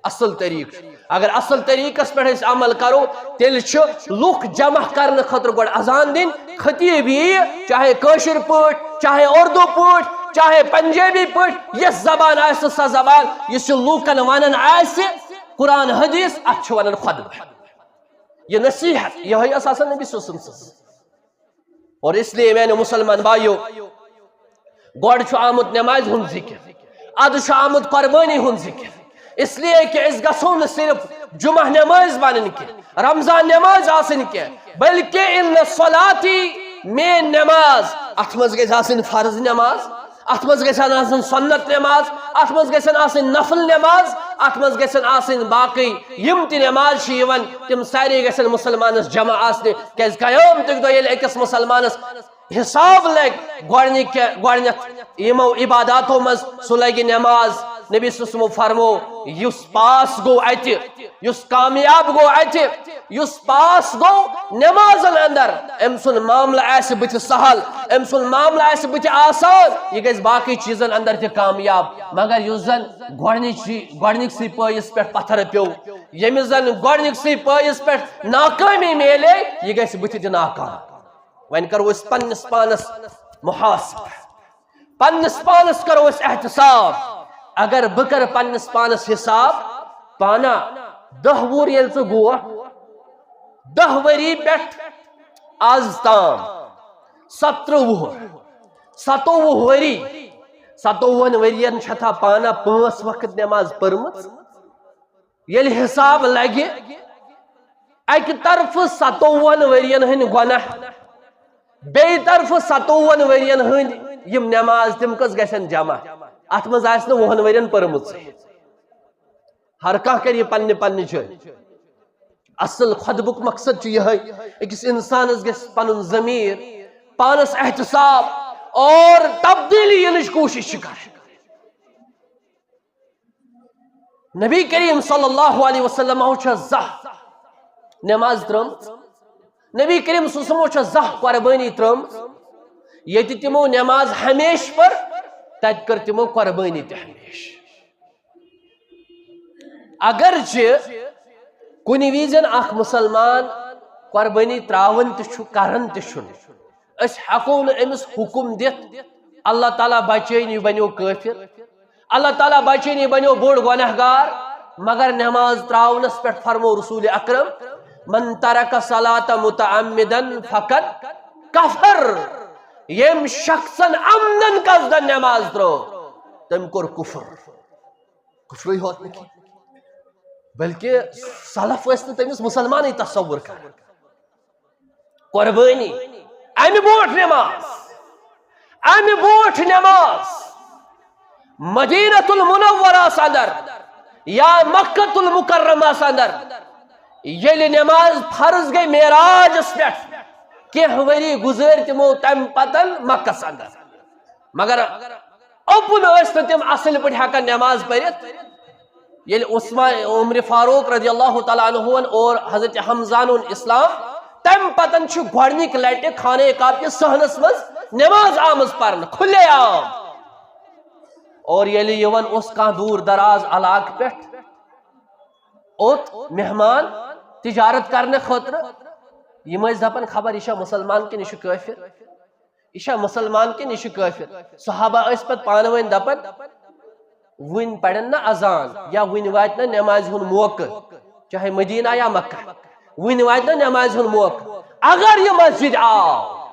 اصل طریٖقہٕ چھُ۔ اگر اصل طریٖقس پٮ۪ٹھ أسۍ عمل کرو، تیٚلہِ چھُ لُکھ جمع کرنہٕ خٲطرٕ گۄڈٕ اذان دِنۍ، خطیب یِیہِ، چاہے کٲشِر پٲٹھۍ، چاہے اردو پٲٹھۍ، چاہے پنجٲبی پٲٹھۍ، یۄس زبان آسہِ، سۄ زبان، یُس یہِ لوٗکن ونان آسہِ، قرآن حدیث، اتھ چھِ ونان خطبہٕ۔ یہِ نصیحت، یِہوٚے ٲس آسان نبی صلی اللہ علیہ وسلم سٕنٛز۔ اور اس لیے میانیو مسلمان بھائیو، گۄڈٕ چھُ آمُت نمازِ ہُنٛد ذکر، ادٕ چھُ آمُت قربٲنی ہُنٛد ذکر، اس لیے کہ أسۍ گژھو نہٕ صرف جمعہ نماز بنٕنۍ کینٛہہ، رمضان نماز آسٕنۍ کینٛہہ، بلکہ ان صلاتی، میٲنۍ نماز، اتھ منٛز گژھِ آسٕنۍ فرض نماز، اتھ منٛز گژھن آسٕنۍ سنت نماز، اتھ منٛز گژھن آسٕنۍ نفل نماز، اتھ منٛز گژھن آسٕنۍ باقٕے یِم تہِ نماز چھِ یِوان، تِم سارے گژھن مسلمانس جمع آسنہِ، کیازِ قیامتُک دۄہ ییٚلہِ أکِس مسلمانس حساب لگہِ، گۄڈنِکہِ، گۄڈنیتھ یِمو عباداتو منٛز سُہ لگہِ نماز۔ نبی صلی اللہ علیہ وسلمو فرمو، یُس پاس گوٚو اتہِ، یُس کامیاب گوٚو اتہِ، یُس پاس گوٚو نمازن اندر، أمۍ سُنٛد معاملہٕ آسہِ بٕتھِ سہل، أمۍ سُنٛد معاملہٕ آسہِ بٕتھِ آسان، یہِ گژھِ باقٕے چیٖزن اندر تہِ کامیاب۔ مگر یُس زن گۄڈنِچی، گۄڈنِکسٕے پٲیِس پٮ۪ٹھ پتھر پیوٚو، ییٚمِس زن گۄڈنِکسٕے پٲیِس پٮ۪ٹھ ناکٲمی میلے، یہِ گژھِ بٕتھِ تہِ ناکام۔ وۄنۍ کرو أسۍ پننِس پانس محاسبہٕ، پننِس پانس کرو أسۍ احتساب۔ اگر بہٕ کرٕ پننِس پانس حساب، پانا، دہ وُہُر ییٚلہِ ژٕ گوکھ، دہ ؤری پٮ۪ٹھ آز تام، سترہ وُہُر، ستووُہ ؤری، ستووُہن ؤرین چھتھا پانا پانٛژھ وقت نماز پٔرمٕژ؟ ییٚلہِ حساب لگہِ، اکہِ طرفہٕ ستووُہن ؤرین ہٕنٛدۍ گۄناہ، بیٚیہِ طرفہٕ ستووُہن ؤرین ہٕنٛدۍ یِم نماز، تِم کٔژ گژھن جمع؟ اتھ منٛز آسہِ نہٕ وُہن ؤرین پٔرمٕژٕے۔ ہر کانٛہہ کرِ یہِ پننہِ پننہِ جایہِ۔ اصل خطبُک مقصد چھُ یِہوٚے، أکِس انسانس گژھِ پنُن ضمیر، پانس احتساب اور تبدیلی یِنٕچ کوٗشش چھِ کرٕنۍ۔ نبی کریم صلی اللہ علیہ وسلمو چھےٚ زہ نماز ترٲمٕژ، نبی کریم صلی اللہ علیہ وسلمو چھےٚ زہ قربٲنی ترٲمٕژ۔ ییٚتہِ تِمو نماز ہمیشہِ پٔر، تتہِ کٔر تِمو قربٲنی تہِ ہمیشہِ۔ اگرچہِ کُنہِ وِزٮ۪ن اکھ مسلمان قربٲنی ترٛاوان تہِ چھُ، کران تہِ چھُنہٕ، أسۍ ہٮ۪کو نہٕ أمِس حُکُم دِتھ، اللہ تعالیٰ بچٲیِن، یہِ بنیو کٲفِر، اللہ تعالیٰ بچٲیِن، یہِ بنیو بوٚڑ گۄناہ گار۔ مگر نماز ترٛاونس پٮ۪ٹھ فرمو رسول اکرم، من ترک صلاة متعمدا فقد کفر۔ ییٚمۍ شخصن عمدن قصدن نماز ترٲو، تٔمۍ کوٚر کفر۔ کفرٕے ہوت نہٕ کینٛہہ، بلکہ سلف ٲسۍ نہٕ تٔمِس مسلمانٕے تصور کران۔ قربٲنی، امہِ برونٛٹھ نماز، امہِ برونٛٹھ نماز مدینہ المنورہ اندر یا مکہ المکرمہ اندر، ییٚلہِ نماز فرض گٔے معراجس پٮ۪ٹھ، کینٛہہ ؤری گُزٲرۍ تِمو تمہِ پتن مکس اندر، مگر اوپن ٲسۍ نہٕ تِم اصل پٲٹھۍ ہٮ۪کان نماز پٔرِتھ۔ ییٚلہِ عثمان، عمر فاروق رضی اللہ تعالیٰ عنہ اور حضرت حمزہ ہن اوٚن اسلام، تمہِ پتن چھِ گۄڈنِکۍ لٹہِ خانہ کعبہ کِس صحنس منٛز نماز آمٕژ پرنہٕ کھلے عام۔ اور ییٚلہِ یِوان اوس کانٛہہ دوٗر دراز علاقہٕ پٮ۪ٹھ، اوٚت مہمان، تجارت کرنہٕ خٲطرٕ۔ یِم ٲسۍ دپان، خبر یہِ چھا مسلمان کِنہٕ یہِ چھُ کٲفِر، یہِ چھا مسلمان کِنہٕ یہِ چھُ کٲفِر۔ صحابہ ٲسۍ پتہٕ پانہٕ ؤنۍ دپان، وُنہِ پرن نہ اذان یا وُنہِ واتہِ نہ نمازِ ہُنٛد موقعہٕ، چاہے مدینہ یا مکہ، وُنہِ واتہِ نہ نمازِ ہُنٛد موقعہٕ۔ اگر یہِ مسجد آو،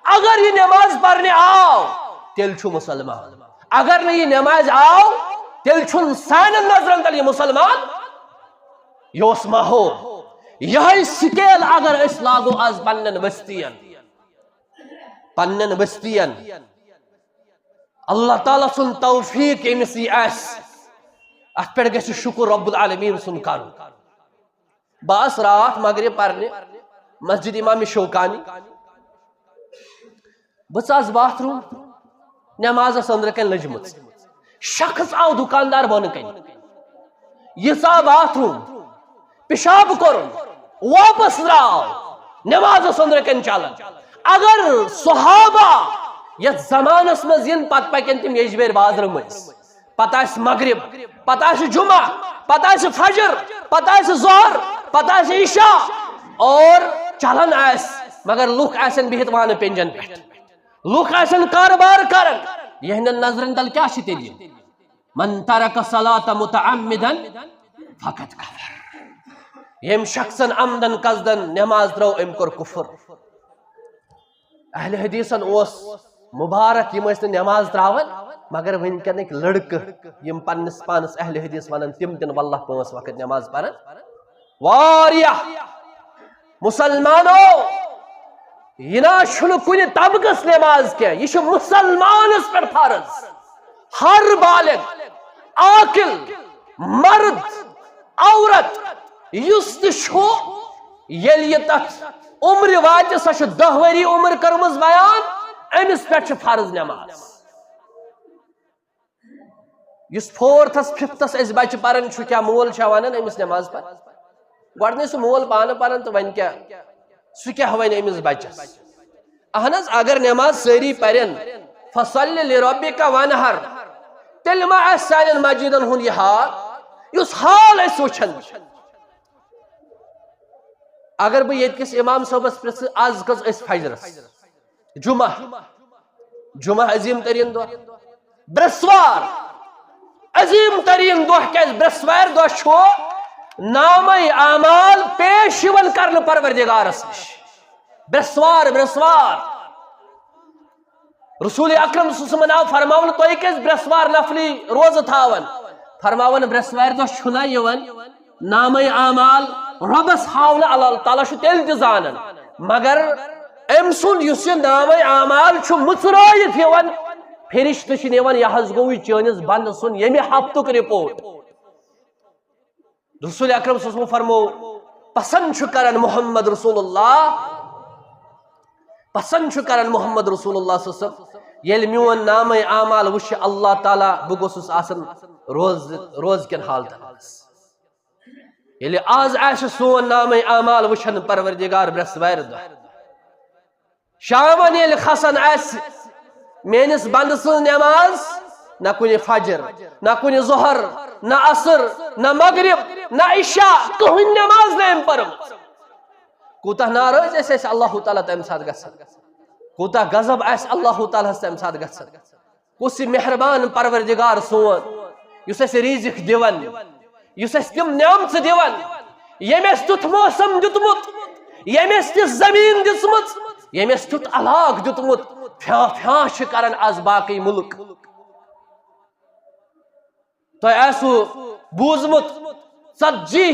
اگر یہِ نماز پرنہِ آو، تیٚلہِ چھُ مسلمان۔ اگر نہٕ یہِ نمازِ آو، تیٚلہِ چھُنہٕ سانٮ۪ن نظرن تل یہِ مسلمان۔ یہِ اوس ماحول۔ یِہوٚے سکیل اگر أسۍ لاگو آز پننٮ۪ن بستین، پننٮ۪ن بستین، اللہ تعالیٰ سُنٛد توفیق ییٚمِس یہِ آسہِ، اتھ پٮ۪ٹھ گژھِ شُکر رب العالمین سُنٛد کرُن۔ بہٕ آس راتھ مغرب پرنہِ مسجد امام شوکانی۔ بہٕ ژاس باتھ روم، نماز ٲس أنٛدرٕ کنہِ لٔجمٕژ۔ شخص آو دُکاندار بۄنہٕ کنہِ، یہِ ژاو باتھ روم، پشاب کوٚرُن، واپس درٛاو، نماز ٲس أنٛدرٕ کنہِ چلان۔ اگر صحابہ یتھ زمانس منٛز ین، پتہٕ پکن تِم یجبیٲرۍ بازرٕ مٔنٛزۍ۔ پتہٕ آسہِ مغرب، پتہٕ آسہِ جمعہ، پتہٕ آسہِ فجر، پتہٕ آسہِ ظہر، پتہٕ آسہِ عشاء، اور چلان آسہِ، مگر لُکھ آسن بِہِتھ وانہٕ پینجن پٮ۪ٹھ، لُکھ آسن کارٕبار کران۔ یِہنٛدٮ۪ن نظرن تل کیٛاہ چھِ تیٚلہِ؟ من ترک الصلاة متعمدا فقد کفر۔ ییٚمۍ شخصن عمدن قصدن نماز ترٲو، أمۍ کوٚر کفر۔ اہل حدیثن اوس مبارک، یِم ٲسۍ نہٕ نماز تراوان، مگر وٕنکیٚنٕکۍ لڑکہٕ یِم پننِس پانس اہل حدیث ونان، تِم تہِ نہٕ واللہ پانٛژھ وقت نماز پران۔ واریاہ مسلمانو، یہِ نہ چھُنہٕ کُنہِ طبقس نماز کینٛہہ، یہِ چھُ مسلمانس پٮ۪ٹھ فرض۔ ہر بالغ، عاقل، مرد، عورت یُس تہِ چھُ، ییٚلہِ یہِ تتھ عمرِ واتہِ، سۄ چھِ دَہ ؤری عمر کٔرمٕژ بیان، أمِس پٮ۪ٹھ چھِ فرض نماز۔ یُس فورتھس، ففتھس أسۍ بچہِ پران چھُ، کیٛاہ مول چھا ونان أمِس نماز پر؟ گۄڈٕ نہٕ سُہ مول پانہٕ پران تہٕ وۄنۍ کیٛاہ، سُہ کیٛاہ ونہِ أمِس بچس؟ اہن حظ، اگر نماز سٲری پرن، فصل لربک وانحر، تیٚلہِ ما آسہِ سانٮ۪ن مسجدن ہُنٛد یہِ حال، یُس حال أسۍ وٕچھان چھِ؟ اگر بہٕ ییٚتہِ کِس امام صٲبس پرژھٕ، از کٔژ ٲسۍ فجرس؟ جمعہ، جمعہ عظیم تریٖن دۄہ، برٛٮ۪سوار عظیم تریٖن دۄہ، کیٛازِ برٛٮ۪سوارِ دۄہ چھُ نامہ اعمال پیش یِوان کرنہٕ پروردگارس نِش۔ برٛٮ۪سوار، برٛٮ۪سوار۔ رسول اکرم صلی اللہ علیہ وسلمن آو فرماونہٕ، تُہۍ کیٛازِ برٛٮ۪سوار نفلی روزٕ تھاوان؟ فرماوان، برٛٮ۪سوارِ دۄہ چھُنہ یِوان نامہ اعمال رۄبس ہاونہٕ، اللہ تعالیٰ چھُ تیٚلہِ تہِ زانان، مگر أمۍ سُنٛد یُس یہِ نامہ اعمال چھُ مُژرٲیِتھ یِوان، فرشتہٕ چھِ نِوان، یہِ حظ گوٚو یہِ چٲنِس بندٕ سُنٛد ییٚمہِ ہفتُک رپورٹ۔ رسول اکرم صلی اللہ علیہ وسلم فرمو، پسند چھُ کران محمد رسول اللہ، پسند چھُ کران محمد رسول اللہ صلی اللہ علیہ وسلم، ییٚلہِ میون نامہ اعمال وٕچھِ اللہ تعالیٰ، بہٕ گوٚژھُس آسان روز، روز کٮ۪ن حالتن منٛز۔ ییٚلہِ آز آسہِ سون نامہ اعمال وٕچھان پروردگار برٛٮ۪سوارِ دۄہ، شامن ییٚلہِ کھسان آسہِ میٲنِس بندٕ سٕنٛز نماز، نہ کُنہِ فجر، نہ کُنہِ ظہر، نہ عصر، نہ مغرب، نہ عشاء، کٕہٕنۍ نماز نہٕ أمۍ پٔرمٕژ۔ کوٗتاہ ناراض أسۍ ٲسۍ اللہ تعالیٰ تمہِ ساتہٕ گژھان، کوٗتاہ غضب آسہِ اللہ تعالیٰ ہس تمہِ ساتہٕ گژھان۔ کُس یہِ مہربان پروردگار سون، یُس اَسہِ رِزِق دِوان، یُس اَسہِ تِم نعمژٕ دِوان، ییٚمۍ اَسہِ تیُتھ موسم دیُتمُت، ییٚمۍ اَسہِ تِژھ زٔمیٖن دِژمٕژ، ییٚمۍ اَسہِ تیُتھ علاقہٕ دیُتمُت، فیاں فیاں چھِ کران از باقٕے مُلک۔ تۄہہِ آسِوٕ بوٗزمُت، ژتجی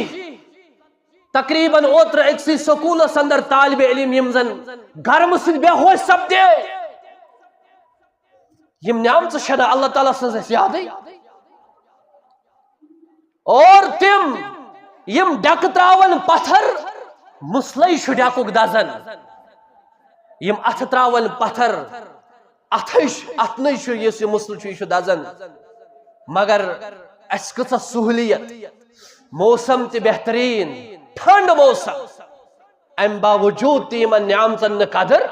تقریباً اوترٕ أکسٕے سکوٗلس اندر طالب علم، یِم زن گرمہٕ سۭتۍ بے ہوش سپدے۔ یِم نعمژٕ چھَنہٕ اللہ تعالیٰ سٕنٛز اَسہِ یادٕے۔ اور تِم یِم ڈٮ۪کہٕ ترٛاوَن پتھر، مسلٕے چھُ ڈٮ۪کُک دَزان۔ یِم اَتھٕ ترٛاوَن پتھر، اَتھٕے چھُ، اَتھنٕے چھُ، یُس یہِ مسلہٕ چھُ، یہِ چھُ دَزان۔ مگر اَسہِ کۭژاہ سہوٗلیت، موسم تہِ بہتریٖن، ٹھنڈ موسم، اَمہِ باوجوٗد تہِ یِمن نعمژن نہٕ قدر،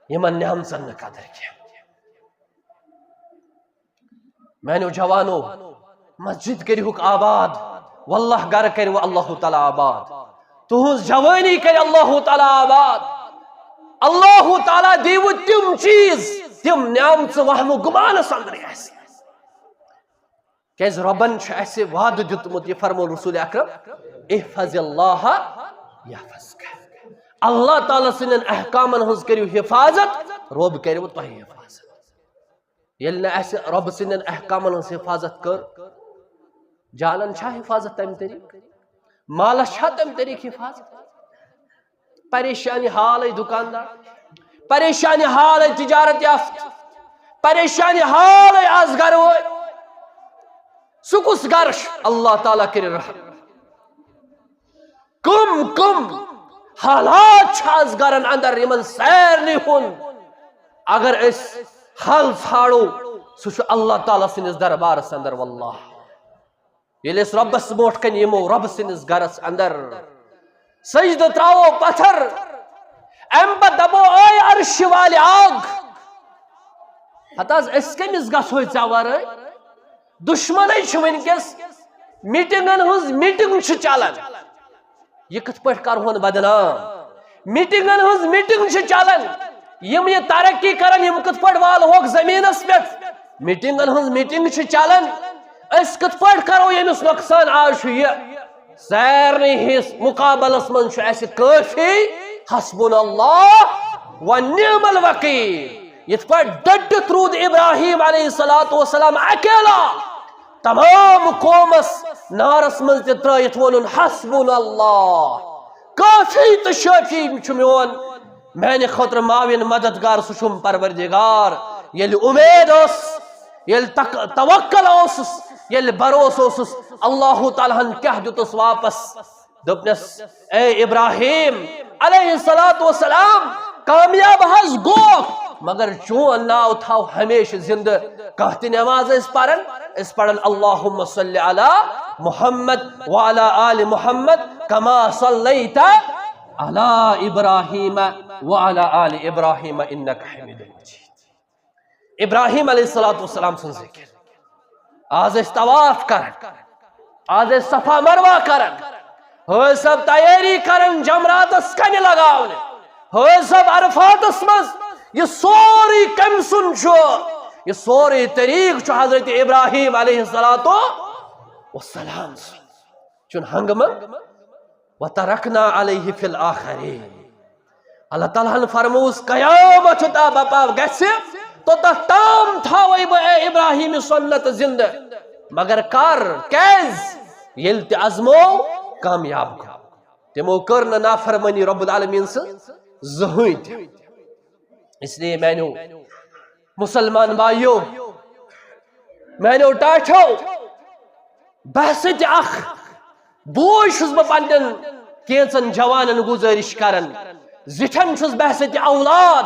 یِمن نعمژن نہٕ قدر کینٛہہ۔ میانیو جوانو، مسجد کٔرِہُکھ آباد، واللہ گرٕ کٔرِو اللہ تعالیٰ آباد۔ تُہٕنٛز جوٲنی کرِ اللہ تعالیٰ آباد۔ اللہ تعالیٰ دیٖوٕ تِم چیٖز، تِم نعمژٕ وہمہٕ گُمانس اندرٕے آسہِ۔ کیازِ رۄبن چھُ اَسہِ وعدٕ دیُتمُت، یہِ فرموو رسول اکرم، "احفظ اللہ یحفظک۔" اللہ تعالیٰ سٕنٛدٮ۪ن احکامن ہٕنٛز کٔرِو حفاظت، رۄب کَرِوٕ تۄہہِ حفاظت۔ ییٚلہِ نہٕ اَسہِ رۄبہٕ سٕنٛدٮ۪ن احکامن ہٕنٛز حفاظت کٔر، جانن چھا حفاظت تَمہِ طریٖقہٕ؟ مالس چھا تَمہِ طریٖقہٕ حفاظت؟ پریشانی حالے دُکاندار، پریشانی حالے تجارت یافتہٕ، پریشانی حالے آز گرٕ وٲلۍ۔ سُہ کُس گرٕ چھُ؟ اللہ تعالیٰ کٔرِنۍ رحم۔ کم کم حالات چھِ آز گرن اندر یِمن سارنٕے ہُنٛد، اگر أسۍ حل ژھانڈو، سُہ چھُ اللہ تعالیٰ سٕنٛدِس دربارس اندر۔ واللہ، ییٚلہِ أسۍ رۄبس برونٛٹھ کنہِ یِمو، رۄبہٕ سٕنٛدِس گرس اندر سجدٕ تراوو پتھر، امہِ پتہٕ دپو، "اے عرشہِ والہِ آگ، ہتہٕ حظ أسۍ کٔمِس گژھو ژےٚ ورٲے؟" دُشمنٕے چھِ وٕنکیٚس، میٖٹِنٛگن ہٕنٛز میٖٹِنٛگ چھِ چلان، یہِ کِتھ پٲٹھۍ کرہون بدنام؟ میٖٹِنٛگن ہٕنٛز میٖٹِنٛگ چھِ چلان، یِم یہِ ترقی کرن، یِم کِتھ پٲٹھۍ والہوکھ زٔمیٖنس پٮ۪ٹھ؟ میٖٹِنٛگن ہٕنٛز میٖٹِنٛگ چھِ چلان، أسۍ کِتھ پٲٹھۍ کرو ییٚمِس نۄقصان؟ آز چھُ یہِ سارنٕے ہِس مُقابلس منٛز چھُ اَسہِ کٲفی حسبنا اللہ و نعم الوکیل۔ یِتھ پٲٹھۍ ڈٔٹِتھ روٗد ابراہیم علیہ الصلوۃ والسلام اکیلا، تمام قومس نارس منٛز تہِ ترٲیِتھ ووٚنُن، "حسبنا اللہ، کٲفی تہٕ شٲفی چھُ میون، میانہِ خٲطرٕ معاون مددگار سُہ چھُم پروردگار۔" ییٚلہِ اُمید ٲس، ییٚلہِ تک-، توکل اوسُس، ییٚلہِ بھروسہٕ اوسُس، اللہ تعالیٰ ہن کیٛاہ دیُتُس واپس؟ دوٚپنس، "اے ابراہیم علیہ الصلوۃ والسلام، کامیاب حظ گوکھ، مگر چون ناو تھاو ہمیشہِ زندٕ۔ کانٛہہ تہِ نماز ٲسۍ پران، ٲسۍ پران اللہم صل علی محمد وعلی آل محمد کما صلیت علی ابراہیم وعلی آل ابراہیم انک حمید مجید۔" ابراہیم علیہ الصلوۃ والسلام سُنٛد ذکر۔ آز ٲسۍ طواف کران، آز ٲسۍ صفا مروہ کران، حٲج صٲب تیٲری کران جمراتس کنہِ لگاونہِ، حٲج صٲب عرفاتس منٛز۔ یہِ سورُے کٔمۍ سُنٛد چھُ؟ یہِ سورُے طریٖقہٕ چھُ حضرت ابراہیم علیہ الصلوۃ والسلام سُنٛد۔ چھُنہٕ ہنٛگہٕ منٛگہٕ۔ "وترکنا علیہ فی الآخرین۔" اللہ تعالیٰ ہن فرمووُس، قیامت یوٚتام بپا گژھِ، توٚتتھ تام تھاوے بہٕ اے ابراہیم سنت زندٕ۔ مگر کر؟ کیازِ؟ ییٚلہِ تہِ ازمو، کامیاب گوٚو۔ تِمو کٔر نہٕ نافرمٲنی رب العالمین سٕنٛز زٕہٕنۍ تہِ۔ اس لیے میانیو مسلمان بایو، میانیو ٹاٹھو، بحث تہِ اکھ بوے چھُس بہٕ پننٮ۪ن کینٛژن جوانن گزٲرِش کران، زِٹھٮ۪ن چھُس بحث تہِ اولاد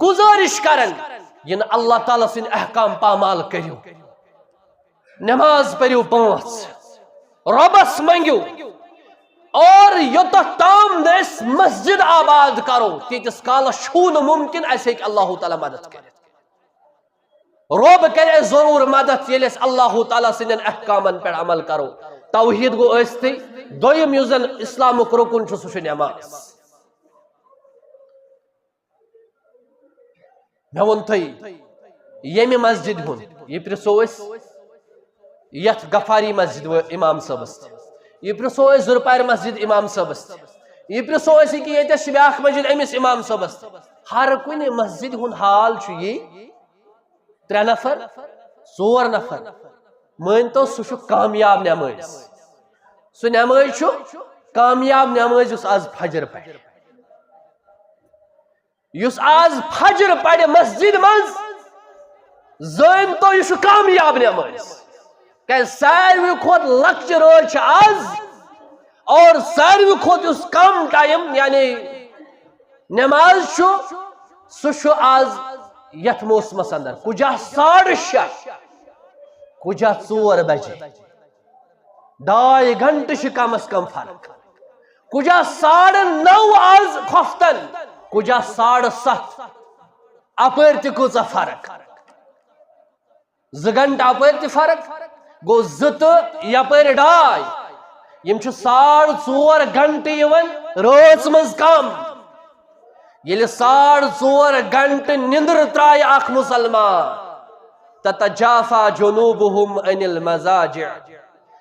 گزٲرِش کران، یِن اللہ تعالیٰ سٕنٛدۍ احکام پامال کٔرِو، نماز پٔرِو پانٛژھ، رۄبس منٛگِو، اور یوٚتتھ تام نہٕ أسۍ مسجد آباد کرو، تیٖتِس کالس چھُو نہٕ مُمکِن اَسہِ ہیٚکہِ اللہ تعالیٰ مدد کٔرِتھ۔ رۄب کرِ اَسہِ ضروٗر مدد، ییٚلہِ أسۍ اللہ تعالیٰ سٕنٛدٮ۪ن احکامن پٮ۪ٹھ عمل کرو۔ توحید گوٚو ٲسۍتھٕے۔ دوٚیِم یُس زن اسلامُک رُکُن چھُ، سُہ چھُ نماز۔ مےٚ ووٚن تۄہہِ، ییٚمہِ مسجد ہُنٛد، یہِ پرٛژھو أسۍ یتھ غفاری مسجد وٲ-، امام صٲبس تہِ، یہِ پرٛژھو أسۍ ذوالفقار مسجد امام صٲبس تہِ، یہِ پرٛژھو أسۍ یہِ کہِ ییٚتٮ۪س چھِ بیٛاکھ مسجد أمِس امام صٲبس تہِ۔ ہر کُنہِ مسجد ہُنٛد حال چھُ یی، ترٛےٚ نفر، ژور نفر، مٲنۍ تو سُہ چھُ کامیاب نمٲزۍ۔ سُہ نمٲزۍ چھُ کامیاب نمٲزۍ یُس آز فجر پرِ۔ یُس آز فجر پرِ مسجد منٛز، زٲنۍ تو یہِ چھُ کامیاب نمٲزۍ۔ کیازِ ساروی کھۄتہٕ لۄکچہِ رٲژ چھِ آز، اور ساروی کھۄتہٕ یُس کم ٹائم یعنی نماز چھُ، سُہ چھُ آز یتھ موسمس اندر کُجا ساڑٕ شےٚ، کُجا ژور بجے۔ ڈاے گھنٹہٕ چھِ کم از کم فرق۔ کُجا ساڑٕ نو آز کھۄفتن، کُجا ساڑٕ ستھ۔ اپٲرۍ تہِ کۭژاہ فرق؟ زٕ گھنٹہٕ اپٲرۍ تہِ فرق، گوٚو زٕ تہٕ یپٲرۍ ڈاے۔ یِم چھِ ساڑ ژور گھنٹہٕ یِوان رٲژ منٛز کم۔ ییٚلہِ ساڑ ژور گھنٹہٕ نِندٕر ترٛایہِ اکھ مسلمان، تتجافى جنوبهم عن المضاجع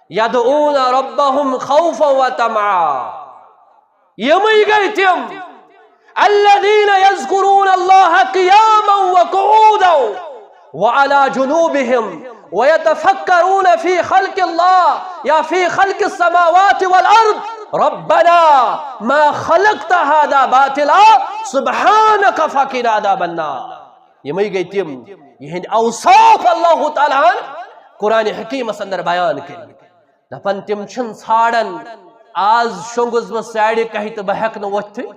يدعون ربهم خوفا وطمعا۔ یِمٕے گٔے تِم، الذين يذكرون الله قياما وقعودا وعلى جنوبهم ويتفكرون في خلق الله يا في خلق السماوات والأرض ربنا ما خلقت هذا باطلا سبحانك فقنا عذاب النار۔ یِمٕے گٔے تِم، یِہنٛدۍ اوصاف اللہ تعالیٰ ہن قرآن حکیمس اندر بیان کٔرمٕتۍ۔ دپان تِم چھِنہٕ ژھانڈان، آز شۄنٛگُس بہٕ ساڑِ کاہہِ تہٕ بہٕ ہٮ۪کہٕ نہٕ وۄتھتھٕے۔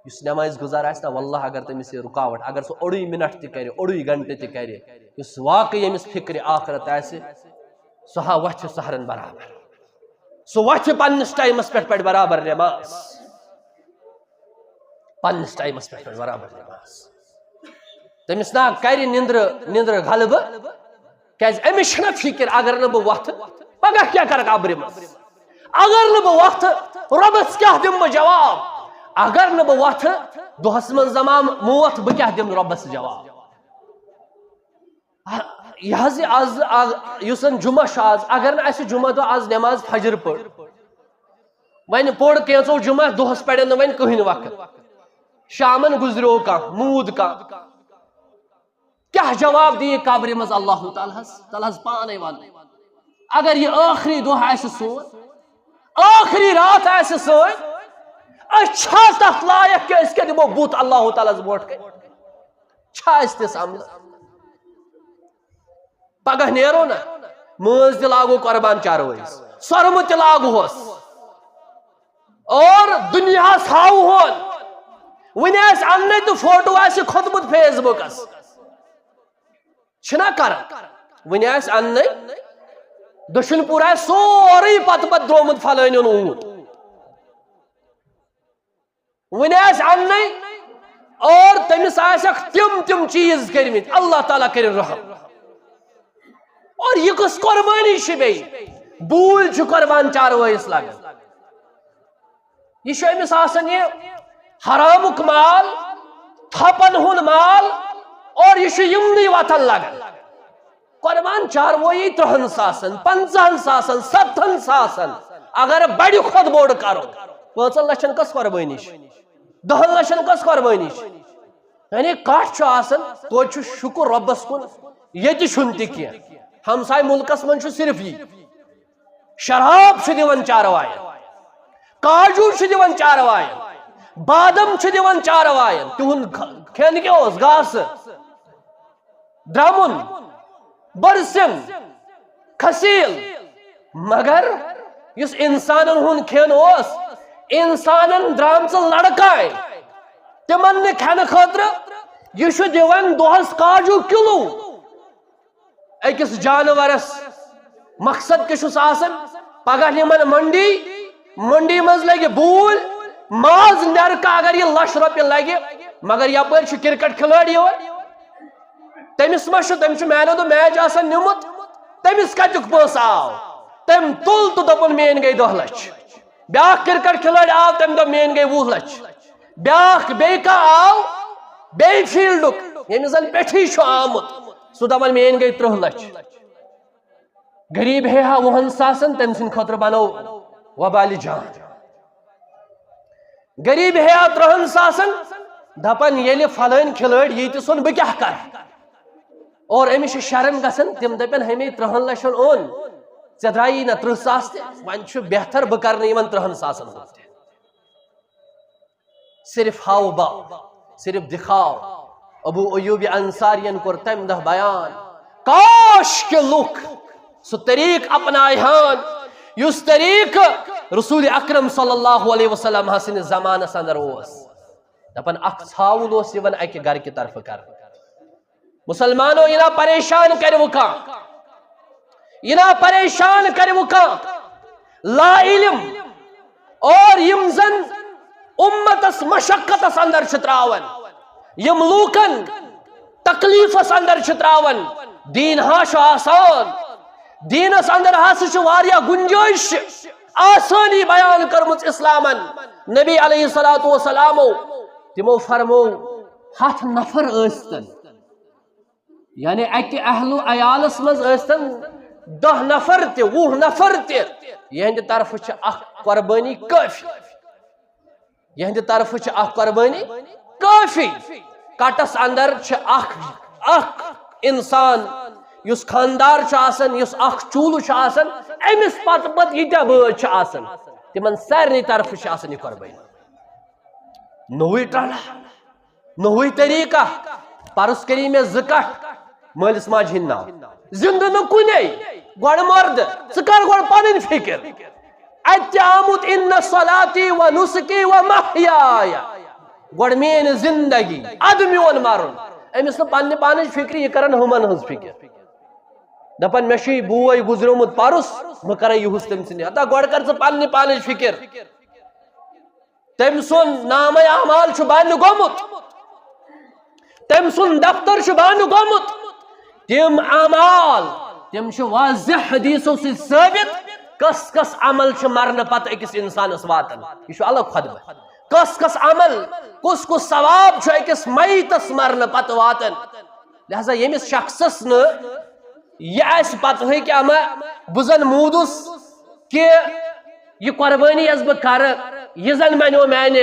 یُس نمازِ گُزار آسہِ نا، واللہ اگر تٔمِس یہِ رُکاوٹ، اگر سُہ اوٚڑُے مِنٹ تہِ کرِ، اوٚڑُے گھنٹہٕ تہِ کرِ، یُس واقعی ییٚمِس فِکرِ آخرت آسہِ، سُہ ہا وۄتھِ سحرن برابر۔ سُہ وۄتھِ پننِس ٹایمس پٮ۪ٹھ پرِ برابر نماز۔ پننِس ٹایمس پٮ۪ٹھ پرِ برابر نماز۔ تٔمِس نا کرِ نِندرٕ، نِندرٕ غلبہٕ۔ کیازِ أمِس چھنہ فکر، اگر نہٕ بہٕ وۄتھٕ، پگاہ کیٛاہ کرٕ قبرِ منٛز؟ اگر نہٕ بہٕ وۄتھٕ، رۄبس کیٛاہ دِمہٕ بہٕ جواب؟ اگر نہٕ بہٕ وۄتھٕ، دۄہس منٛز دپان موت، بہٕ کیٛاہ دِمہٕ رۄبس جواب؟ یہِ حظ یہِ از، از، یُس زن جمعہ چھُ از، اگر نہٕ اسہِ جمعہ دۄہ از نماز فجر پٔر، وۄنۍ پوٚر کینٛژو جمعہ، دۄہس پرن نہٕ وۄنۍ کٕہٕنۍ وقت، شامن گُزریو کانٛہہ، موٗد کانٛہہ، کیٛاہ جواب دِیہِ قبرِ منٛز اللہ تعالیٰ ہس؟ تلہٕ حظ پانے ون۔ اگر یہِ ٲخری دۄہ آسہِ سون، ٲخری راتھ آسہِ سٲنۍ، أسۍ چھا تتھ لایق کہِ أسۍ کیٛاہ دِمو بُتھ اللہ تعالیٰ ہس برونٛٹھ کنہِ؟ چھا أسۍ تِژھ عملہٕ؟ پگاہ نیرو نا، مٲنٛز تہِ لاگو قربان چاروٲیِس، سۄرمہٕ تہِ لاگہوس۔ اور دُنیاہس ہاوہون۔ وُنہِ آسہِ اننے تہٕ فوٹو آسہِ کھوٚتمُت فیس بُکس۔ چھِنا کران؟ وُنہِ آسہِ اننے، دٔچھُن پوٗر آسہِ سورُے پتہٕ پتہٕ درٛامُت فلٲنۍ اوٚن اوٗنٹ۔ وُنہِ آسہِ اننے اور تٔمِس آسٮ۪کھ تِم تِم چیٖز کٔرمٕتۍ، اللہ تعالیٰ کٔرِن رحم۔ اور یہِ کُس قربٲنی چھِ بیٚیہِ؟ بوٗلۍ چھِ قربان چاروٲیِس لگان۔ یہِ چھُ أمِس آسان یہِ حرامُک مال، تھپن ہُنٛد مال، اور یہِ چھُ یِمنٕے وتھن لگان۔ قربان چاروٲیی ترٕہن ساسن، پنٛژاہن ساسن، ستتھن ساسن، اگر بڑِ کھۄتہٕ بوٚڑ کرو، پانٛژن لچھن کۄس قربٲنی چھِ؟ دہن لچھن کۄس قربٲنی چھِ؟ یعنی کٹھ چھُ آسان، توتہِ چھُ شُکر رۄبس کُن، ییٚتہِ چھُنہٕ تہِ کینٛہہ۔ ہمساے مُلکس منٛز چھُ صرف یی۔ شراب چھُ دِوان چاروایَن، کاجوٗ چھُ دِوان چاروایَن، بادم چھُ دِوان چاروایَن۔ تِہُنٛد کھ-، کھٮ۪ن کیٛاہ اوس؟ گاسہٕ، درٛمُن، بٔرسِن، کھسیٖل۔ مگر یُس اِنسانَن ہُنٛد کھٮ۪ن اوس، اِنسانَن درٛامژٕ لڑکاے، تِمن نہٕ کھٮ۪نہٕ خٲطرٕ، یہِ چھُ دِوان دۄہس کاجوٗ کِلوٗ۔ أکِس جانورس مقصد کیٛاہ چھُس آسان؟ پگاہ نِمن منڈی، منڈی منٛز لگہِ بوٗلۍ، ماز نیرکا اگر یہِ لچھ رۄپیہِ لگہِ، مگر یپٲرۍ چھُ کرکٹ کھلٲڑۍ یِوان، تٔمِس ما چھُ، تٔمِس چھُ man of the match آسان نیوٗمُت، تٔمِس کتیُک پونٛسہٕ آو؟ تٔمۍ تُل تہٕ دوٚپُن، "میٲنۍ گٔے دَہ لچھ۔" بیٛاکھ کرکٹ کھلٲڑۍ آو، تٔمۍ دوٚپ، "میٲنۍ گٔے وُہ لچھ۔" بیٛاکھ بیٚیہِ کانٛہہ آو، بیٚیہِ فیٖلڈُک، ییٚمِس زن پٮ۪ٹھٕے چھُ آمُت، سُہ دپان، "میٲنۍ گٔے ترٕٛہ لچھ۔" غریب ہے ہا وُہن ساسن، تٔمۍ سٕنٛدِ خٲطرٕ بنوو وبالہِ جان۔ غریب ہے ہا ترٕٛہن ساسن، دپان، "ییٚلہِ فلٲنۍ کھلٲڑۍ یی تہِ سون، بہٕ کیٛاہ کرٕ؟" اور أمِس چھُ شرم گژھان، تِم دپن، "ہمے ترٕٛہن لچھن اوٚن، ژےٚ درٛایی نہ ترٕٛہ ساس تہِ، وۄنۍ چھُ بہتر بہٕ کرٕ نہٕ یِمن ترٕٛہن ساسن ہُنٛد تہِ۔" صرف ہاو باو، صرف دکھاو۔ ابو ایوب انصارین کوٚر تمہِ دۄہ بیان، کاش کہِ لُکھ سُہ طریٖقہٕ اپنایہن، یُس طریٖقہٕ رسول اکرم صلی اللہ علیہ وسلم سٕنٛدِس زمانس اندر اوس۔ دپان، اکھ ژھاوُل اوس یِوان اکہِ گرٕ کہِ طرفہٕ کرنہٕ۔ مسلمانو، یہِ نا پریشان کرِ وۄنۍ کانٛہہ، یہِ نا پریشان کرِ وۄنۍ کانٛہہ لا علم، اور یِم زن امتس مشقتس اندر چھِ تراوان، یِم لوٗکن تکلیفس اندر چھِ تراوان، دیٖن ہا چھُ آسان، دیٖنس اندر ہسا چھِ واریاہ گنجٲیش، آسٲنی بیان کٔرمٕژ اسلامن۔ نبی علیہ الصلوۃ والسلامو تِمو فرمو، ہتھ نفر ٲسۍتن، یعنی اکہِ اہل و عیالس منٛز ٲسۍتن دہ نفر تہِ، وُہ نفر تہِ، یِہنٛدِ طرفہٕ چھِ اکھ قربٲنی کٲفی۔ یِہنٛدِ طرفہٕ چھِ اکھ قربٲنی کٲفی۔ کٹس اندر چھِ اکھ، اکھ انسان یُس خاندار چھُ آسان، یُس اکھ چوٗلہٕ چھُ آسان، أمِس پتہٕ پتہٕ ییٖتیٛاہ بٲژ چھِ آسان، تِمن سارنٕے طرفہٕ چھِ آسان یہِ قربٲنی۔ نوٚوُے ٹرٛلہٕ، نوٚوُے طریٖقہ۔ پرُس کٔری مےٚ زٕ کٹھ مٲلِس ماجہِ ہِنٛدۍ ناو۔ زِندٕ نہٕ کُنے، گۄڈٕ مردٕ، ژٕ کر گۄڈٕ پنٕنۍ فِکر۔ اتہِ تہِ آمُت، ان صلاتی و نسکی و محیای، گۄڈٕ میٲنۍ زندگی، ادٕ میون مرُن۔ أمِس نہٕ پننہِ پانٕچ فِکرِ، یہِ کرن ہُمن ہٕنٛز فِکر۔ دپان، مےٚ چھُ یہِ بوے گُزریومُت پرُس، بہٕ کرے یِہُس تٔمۍ سٕنٛدِ۔ ہتا گۄڈٕ کر ژٕ پننہِ پانٕچ فِکر۔ تٔمۍ سُنٛد نامہ اعمال چھُ بنٛد گوٚمُت۔ تٔمۍ سُنٛد دفتر چھُ بنٛد گوٚمُت۔ تِم اعمال، تِم چھِ واضح حدیثو سۭتۍ ثٲبت، کس کس عمل چھُ مرنہٕ پتہٕ أکِس انسانس واتان۔ یہِ چھُ الگ خطبہٕ۔ کس کس عمل، کُس کُس ثواب چھُ أکِس میتس مرنہٕ پتہٕ واتان۔ لہذا ییٚمِس شخصس نہٕ یہِ آسہِ پتہٕے کہِ اما بہٕ زن موٗدُس، کہِ یہِ قربٲنی یۄس بہٕ کرٕ، یہِ زن بنیو میانہِ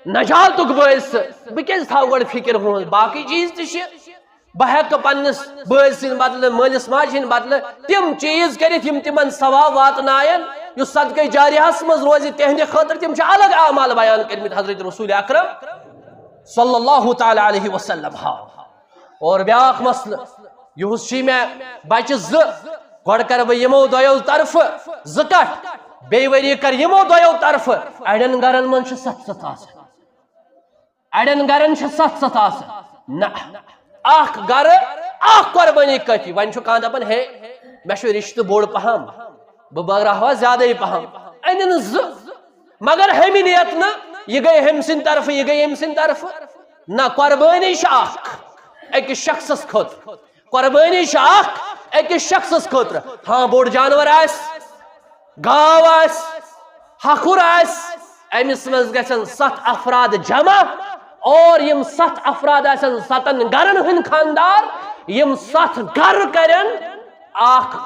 نجاتُک بٲعث، بہٕ کیازِ تھاوٕ گۄڈٕ فکر ہُنٛد؟ باقٕے چیٖز تہِ چھِ، بہٕ ہٮ۪کہٕ پننِس بٲے سٕنٛدِ بدلہٕ، مٲلِس ماجہِ ہٕنٛدِ بدلہٕ تِم چیٖز کٔرِتھ، یِم تِمن ثواب واتناین، یُس صدقے جاریہس منٛز روزِ تِہنٛدِ خٲطرٕ۔ تِم چھِ الگ اعمال بیان کٔرمٕتۍ حضرت رسول اکرم صلی اللہ تعالی علیہ وسلم۔ ہا، اور بیاکھ مسلہٕ، یُہُس چھِ مےٚ بچہِ زٕ، گۄڈٕ کرٕ بہٕ یِمو دۄیو طرفہٕ زٕ کٹھ، بیٚیہِ ؤری کرٕ یِمو دۄیو طرفہٕ۔ اڑٮ۪ن گرن منٛز چھِ ستھ ستھ آسان، اڑٮ۪ن گرن چھِ ستھ ستھ آسان۔ نہ، اکھ گرٕ، اکھ قربٲنی کٲفی۔ وۄنۍ چھُ کانٛہہ دپان، ہے، مےٚ چھُ رشتہٕ بوٚڑ پہم، بہٕ بٲگراوہا زیادَے پہم، انن زٕ۔ مگر ہیٚمہِ نیت نہٕ، یہِ گٔے ہیٚمہِ سٕنٛدِ طرفہٕ، یہِ گٔے ییٚمہِ سٕنٛدِ طرفہٕ۔ نہ، قربٲنی چھِ اکھ أکِس شخصس خٲطرٕ۔ قربٲنی چھِ اکھ أکِس شخصس خٲطرٕ۔ ہاں، بوٚڑ جانور آسہِ، گاو آسہِ، ہکھُر آسہِ، أمِس منٛز گژھن ستھ افراد جمع، اور یِم ستھ افراد آسن ستن گرن ہٕنٛدۍ خاندار، یِم ستھ گرٕ کرن اکھ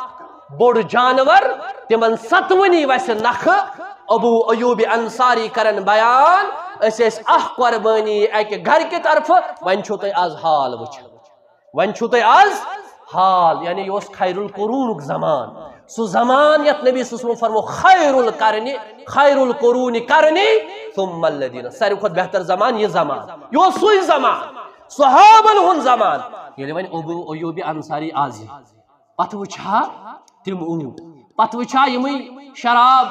بوٚڑ جانور، تِمن ستوٕنی وسہِ نکھٕ۔ ابو ایوب انصاری کرن بیان، أسۍ ٲسۍ اکھ قربٲنی اکہِ گرٕ کہِ طرفہٕ، وۄنۍ چھِو تُہۍ از حال وٕچھان۔ وۄنۍ چھِو تُہۍ از حال، یعنی یہِ اوس خیر القرونُک زمان، سُہ زمان یتھ نبی صلی اللہ علیہ وسلم فرمو، خیر القرنِ، خیر القرون قرنی ثم الذین، ساروی کھۄتہٕ بہتر زمان یہِ زمان، یہِ اوس سُے زمان، صحابن ہُنٛد زمان۔ ییٚلہِ وۄنۍ ابو ایوب انصاری از یی، پتہٕ وٕچھِ ہا تِم اوٗنٹ، پتہٕ وٕچھِ ہا یِمٕے شراب،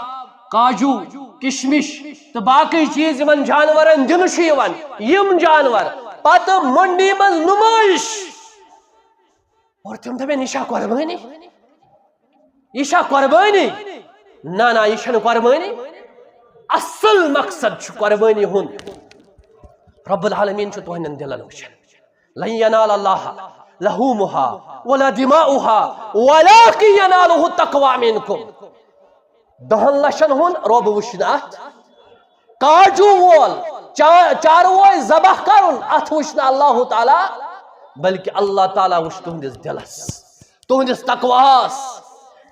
کاجو، کشمش تہٕ باقٕے چیٖز یِمن جانورن دِنہٕ چھُ یِوان، یِم جانور پتہٕ منڈی منٛز نُمٲیِش۔ اور تِم دَپن، یہِ چھا قۄربٲنی؟ یہِ چھا قۄربٲنی؟ نہ، نہ، یہِ چھَنہٕ قۄربٲنی۔ اصل مقصد چھُ قۄربٲنی ہُنٛد۔ رب العالمین چھُ تُہنٛدٮ۪ن دِلن وٕچھان۔ لن ینال اللہ لحومها ولا دماؤها ولكن يناله التقوى منكم۔ دہن لچھن ہُنٛد رۄب وٕچھنہٕ اتھ۔ کاجو وول، چا-، چاروٲے ذبح کرُن، اتھ وٕچھنہٕ اللہ تعالیٰ، بلکہ اللہ تعالیٰ وٕچھ تُہنٛدِس دِلس، تُہنٛدِس تقواہس،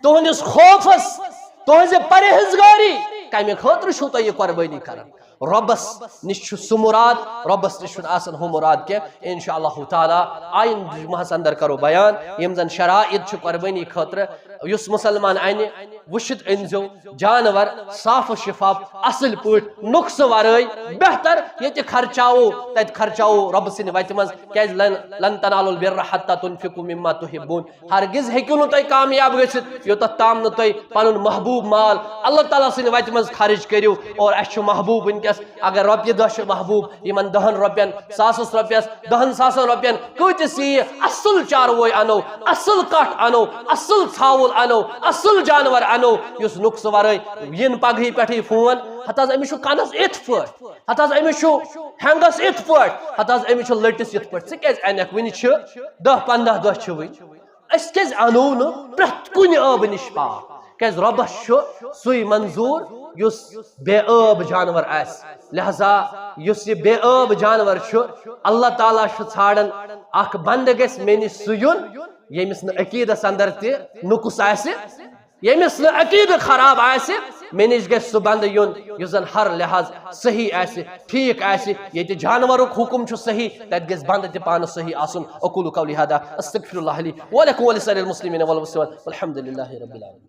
تُہنٛدِس خوفس، تُہنٛزِ پرہیزگٲری۔ کمہِ خٲطرٕ چھُو تُہۍ یہِ قۄربٲنی کران؟ رۄبس نِش چھُ سُہ مُراد، رۄبس نِش چھُنہٕ آسان ہُہ مُراد کینٛہہ۔ انشاء اللہ تعالیٰ آیندٕ جمعہس اندر کرو بیان یِم زن شرائط چھِ قۄربٲنی خٲطرٕ۔ یُس مُسلمان انہِ، وٕچھِتھ أنۍزیو جانور صاف و شفاف، اصل پٲٹھۍ، نقصہٕ ورٲے، بہتر۔ ییٚتہِ خرچاوو، تتہِ خرچاوو رۄبہٕ سٕنٛدِ وتہِ منٛز، کیازِ لن، لن تنالوا البر حتى تنفقوا مما تحبون۔ ہرگز ہیٚکِو نہٕ تُہۍ کامیاب گٔژھِتھ، یوٚتتھ تام نہٕ تُہۍ پنُن محبوب مال اللہ تعالیٰ سٕنٛدِ وتہِ منٛز خرٕچ کٔرِو۔ اور اسہِ چھُ محبوب وٕنکیٚس، اگر رۄپیہِ دہ چھِ محبوب، یِمن دہن رۄپین، ساسس رۄپیس، دہن ساسن رۄپین کۭتِس یِیہِ؟ اصل چاروٲے انو، اصل کٹھ انو، اصل ژھاوُل انو، اصل جانور انو، یُس نقصہٕ ورٲے۔ یِن پگہٕے پٮ۪ٹھٕے فون، ہتہٕ حظ أمِس چھُ کنس یِتھ پٲٹھۍ، ہتہٕ حظ أمِس چھُ ہٮ۪نٛگس یِتھ پٲٹھۍ، ہتہٕ حظ أمِس چھُ لٔٹِس یِتھ پٲٹھۍ۔ ژٕ کیازِ انکھ؟ وُنہِ چھِ دہ پنٛداہ دۄہ چھِ وُنہِ۔ أسۍ کیازِ اَنو نہٕ پرٛٮ۪تھ کُنہِ ٲبہٕ نِش پاک؟ کیازِ رۄبَس چھُ سُے منظوٗر یُس بے ٲب جانور آسہِ۔ لہذا یُس یہِ بے ٲب جانور چھُ، اللہ تعالیٰ چھُ ژھانڈان اکھ بندٕ گژھِ مےٚ نِش سُہ یُن ییٚمِس نہٕ عقیٖدس اندر تہِ نُقُص آسہِ، ییٚمِس نہٕ عقیٖدٕ خراب آسہِ، مےٚ نِش گژھِ سُہ بندٕ یُن یُس زن ہر لحاظ صحیح آسہِ، ٹھیٖک آسہِ۔ ییٚتہِ جانورُک حُکُم چھُ صحیح، تتہِ گژھِ بندٕ تہِ پانہٕ صحیح آسُن۔ اقول قولی هذا، استغفر الله لي ولكم ولسائر المسلمين والمسلمات، والحمد لله رب العالمين۔